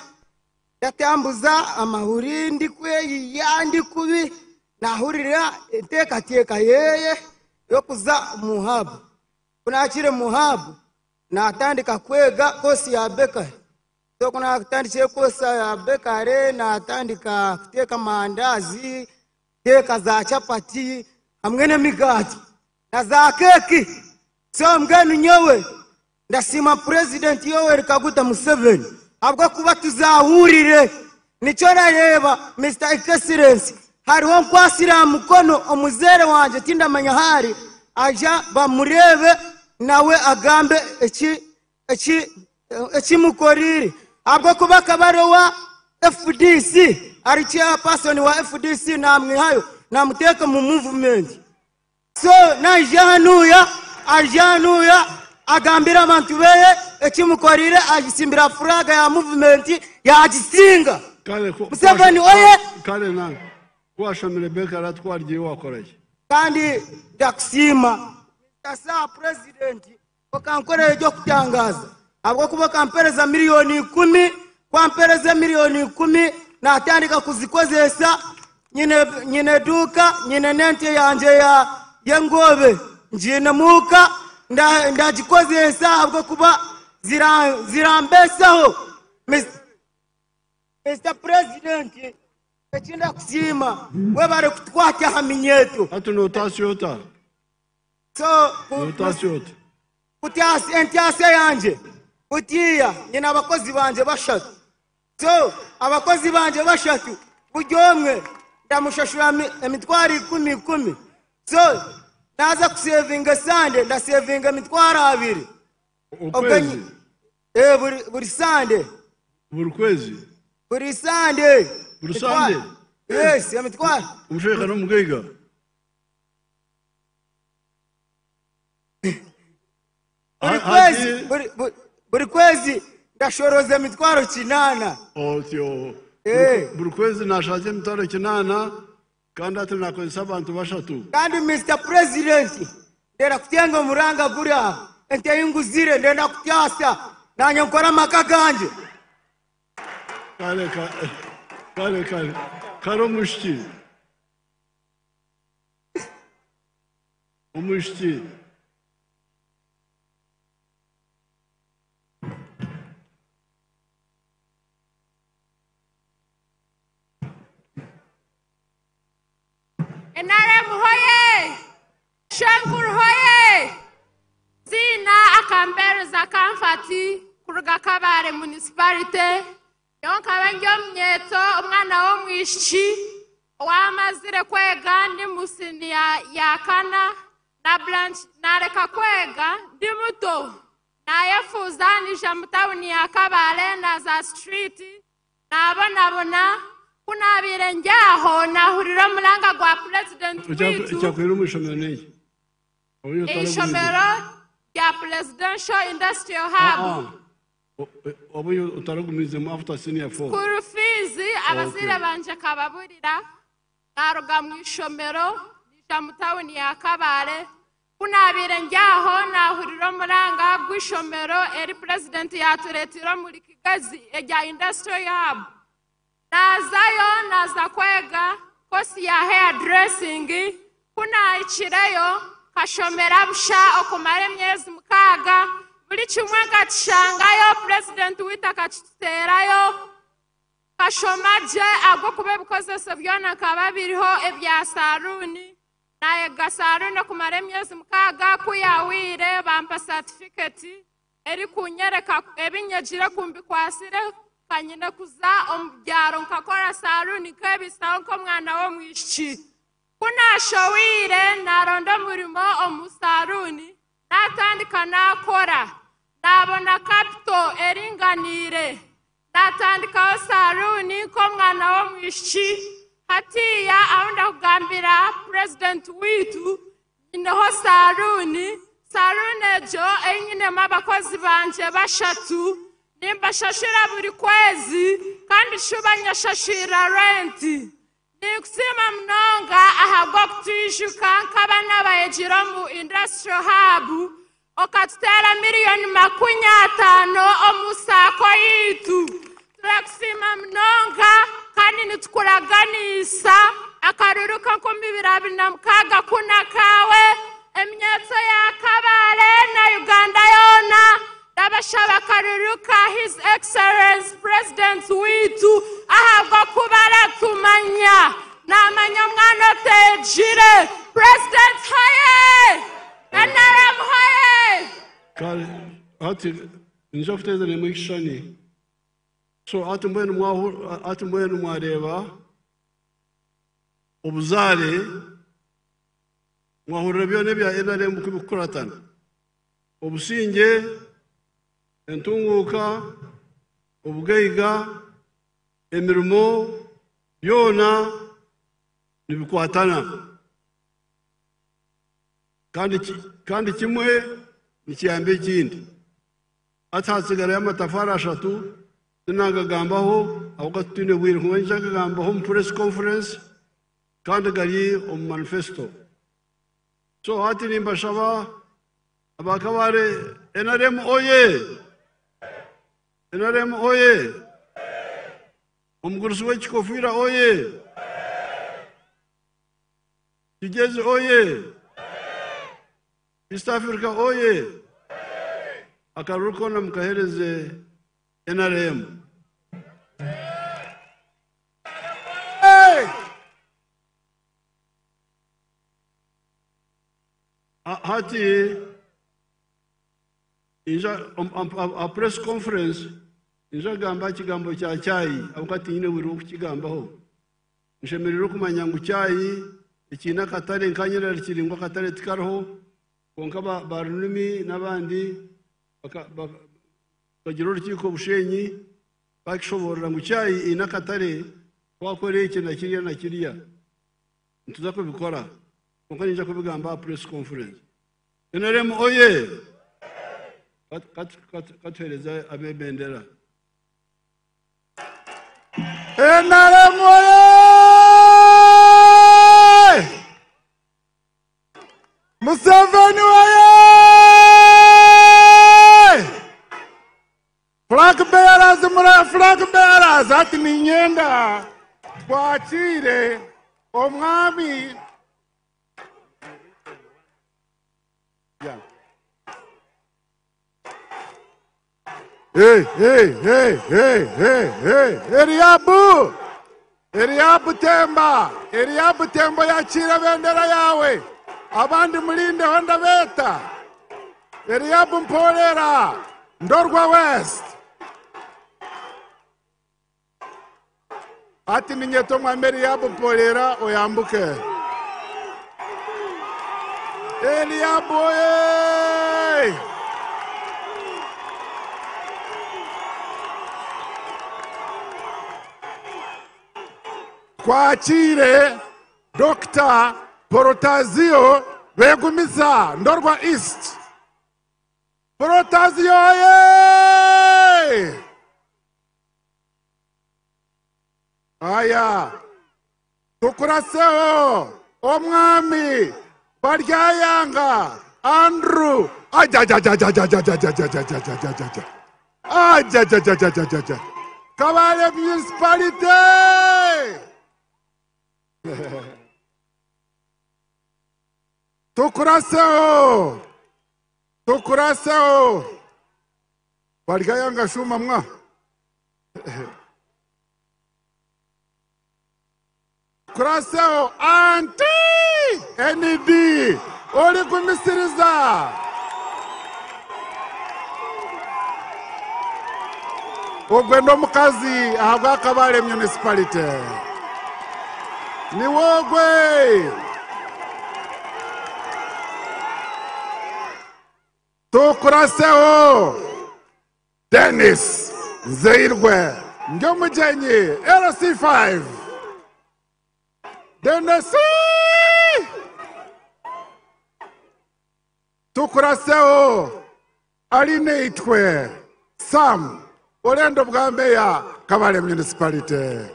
ndatambuza amahuri ndikweyiya ndi kubi nahurira enteekateeka yeye y'okuza omu haabu. Ku naakire omu haabu naatandika kwega koosi ya bakery. So ku naatandikire koosi ya bakery naatandika kuteeka amandaazi, kuteeka za chapati hamwe n'emigaati na za keeki. So mbwenu nyowe ndasiima Purezidenti Yoweri Kaguta Museveni ahabw'okuba tuzahurire. Nikyo nareeba Mister Excellency hariho nkwasire aha mukono omuzeere wangye tindamanya ahu ari, aija bamureebe nawe agambe eki eki eki mukoreire ahabw'okuba akaba ari owa FDC ari chairperson wa FDC namwihayo namuteeka omu movement. So naija hanuya aija hanuya agambire abantu beye eki mukoreire agisimbira flag ya movement yagisinga. Kale ku- Museveni oye! Kale na ku washomire bakery hati ku warugire wakora ki? Kandi ndakusiima Mister Sir President okankorera eby'okutangaaza ahabw'okuba okampereza miliyoni ikumi, ku wampereza emiliyoni ikumi natandika kuzikozesa, nyine nyine eduuka, nyine n'ente yangye ya y'engoobe ngiine muuka nda ndagikozesa ahabw'okuba zira zirambeesaho. Mister President eki ndakusiima webare kutukwata aha minyeeto. Hati nootaasya ota? So ku, Nootaasya ota? kutaasya entaasya yangye butiiya nyine abakozi bangye bashatu. So abakozi bangye bashatu buri omwe ndamushashura emitwaro ikumi ikumi. So naaza kusevinga esande ndasevinga emitwaro abiri. Obwo Okwezi? eh, buri, buri sande. Buri kwezi? Buri sande. Buri sande? Yes, emitwaro. Omushaija n'omugaiga? Buri kwezi, buri, buri, buri kwezi ndashoroza emitwaro kinaana. Otyo. Eh. Buri kwezi nashaza emitwaro kinaana kandi ati nakozesa abantu bashatu. Kandi Mister President, ndenda kutenga omuranga guri aha. Ente ei nguzire ndenda kutyasa nanye nkore amaka gangye. Kale, kale, kale, kale omwishiki. Omwishiki. NRM hoye! Shankur hoye! Zina aka Mbereza Comfort kuruga Kabale Municipality. Nyowe nkaba ndi omunyeeto omwana w'omwishiki owamazire kwega ndi mu siniya ya kana na branch nareka kwega ndi muto nayefuuza nija mu tawuni ya Kabale naza street nabonabona ku nabiire ndi aho nahurira omuranga gwa president witu. Ekyakwire omu ishomero n'eki? Eishomero rya Presidential Industrial Hub. Obu otaragumizemu after senior 4. School fees abazaire bangye kababurira naruga mu ishomero nija mu tawuni ya Kabale. Ku nabiire ndi aho nahurira omuranga gw'ishomero eri president yatureetire omuri Kigezi erya Industrial Hub. Nazayo naza kwega kosi ya hair dressing. Ku nahikireyo kashomera busha okumara emyezi 6 buri kimwe nkakishangayo president witu akakituteerayo kashoma gye ahabw'okuba ebikozeso byona nkaba biriho ebya saruuni. Nayega saruuni okumara emyezi 6 ku yahwire bampa certificate erikunyereka ebinyegire kumbikwasire kanyine kuza omu byaro nkakora saruuni nkebisaho nk'omwana w'omwishiki. Ku nashowiire naronda omurimo omu saruuni natandika nakora nabona capital eringaniire natandikaho saruuni nk'omwana w'omwishiki. Hatiya aho ndakugambira president witu nyineho saruuni. Saruuni egyo einyinemu abakozi bangye 3 nimbashashura buri kwezi kandi shuba nyashashira renti. Ninkusiima munonga ahabw'okutwijuka nk'abaana abayegire omu Industrial Hub okatuteera miliyoni 50 omu saako yitu. Turakusiima munonga kandi nitukuraganisa akaruru ka 2026 kuna kawe eminyeeto ya Kabale na Uganda yoona. Ndabashaba akaruru ka His Excellency President witu ahabw'okuba aratumanya namanya omwana otegire. President hoye! NRM hoye! Kale ati nija kuteeza nemwe ekishushani. So ati mbwenu mwahu, ati mbwenu mwareeba obuzaare mwahurira byona ebya NRM kubikukuratana. Obusingye, entunguuka, obugaiga, emirimo byona nibikwatana. Kandi kimwe nikiyamba ekindi. Ati hasigarayo amatafari 3 tinagagambaho ahabw'okuba titwine bwire, kwonka nyija kugambaho omu press conference kandi gari omu manifesto. So hati nimbashaba abakabare NRM oye! NRM oye! Omugurusi w'ekikofiira oye! Kigezi oye! East Africa oye! Akaruru koona mukahereze NRM. Hati inja a press conference inja gamba ekigambo kya chai ahabw'okuba tinyine bwire bw'okukigambaho. Nshemereire okumanya ngu chai ekiine akatare nkanyerera kiri ngu akatare tikariho kwonka ba Runumi n'abandi bakagira orukiiko Bushenyi bakishoboorora ngu chai eine akatare twakora eki na kiriya na kiriya nituza kubikora kwonka ninja kubigamba aha press conference. NRM oye! Katuhereza ab'ebendera. NRM oye! Museveni oye! Flag bearers, mura flag bearers, ati ninyenda twakiire omwami. Yeah. Hey, hey, hey, hey, hey, hey. Eliabu! Eliabu Temba! Eliabu Temba yakira bendera yawe. Abandi mulinde honda beta. Eliabu Mporera, Ndorwa West. Ati ninyeta omwami Eliabu Mporera oyambuke. Eliabu oye! Twakire Dr. Porotazio Begumisa, Ndorwa East. Porotazio oye! Aya, tukuraseho omwami Baryayanga Andrew ajajajajajajajajajajajajajaja ajajajajajaja Kabale Municipality. Tukuraseho, tukuraseho Baryayanga shuma mwa Kuraseho anti ND ori kumisiriza. Ogwe n'omukazi ahabwa Kabale Municipality. Niwe ogwe. Tukuraseho Dennis Nzeirwe Ndyomugyenyi LC5. Dennis! Tukuraseho Alineitwe Sam Olendo bwa Meya Kabale Municipality.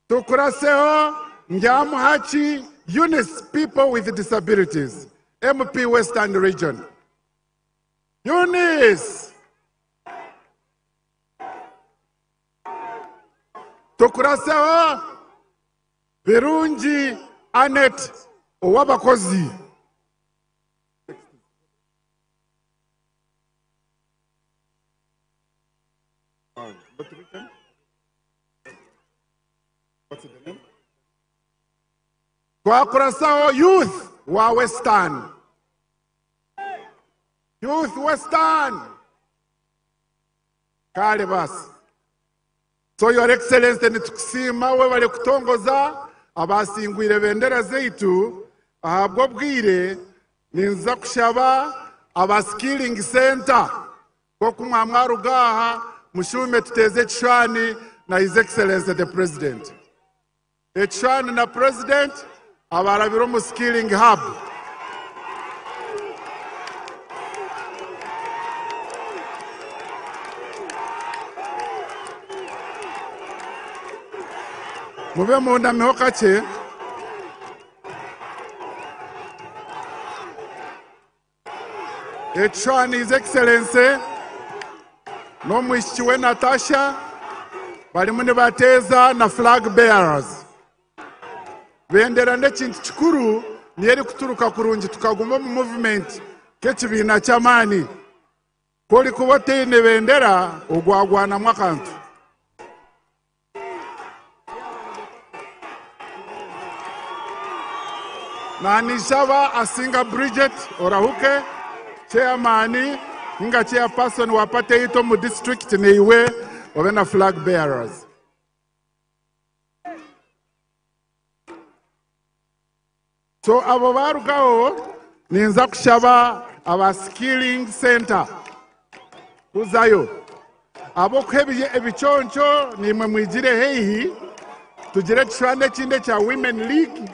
Tukuraseho Ndyamuhaki Eunice, People with Disabilities, MP Western Region. Eunice! Tukuraseho Birungi Annette Owabakozi. Twakurasaho Youth wa Western. Youth Western. Kale basi. So Your Excellency, nitukusiima webale kutongoza abasingwire bendera zeitu. Ahabwo bwire ninza kushaba aba skilling center koku mwamwaruga aha mushume tuteze ekishushani na His Excellency the President. Ekishushani na President abarabire omu skilling hub. Mube mundameho kakye. Ekishushani His Excellency n'omwishiki we Natasha barimu nibateeza na flag bearers. Bendera n'ekintu kikuru niyo erikuturuka kurungi tukaguma omu movement k'ekibiina ky'amaani. Ku orikuba otaine bendera ogwagwanamu akantu. Nanishaba Asinga Bridget Orahuke, chairman nga chairperson wa party yitu omu district neiwe obe na flag bearers. So abo barugaho ninza kushaba aba skilling center kuzayo. Abo kuha ebiconco nimwe mwijire heihi tugire ekishushani ekindi ekya Women League.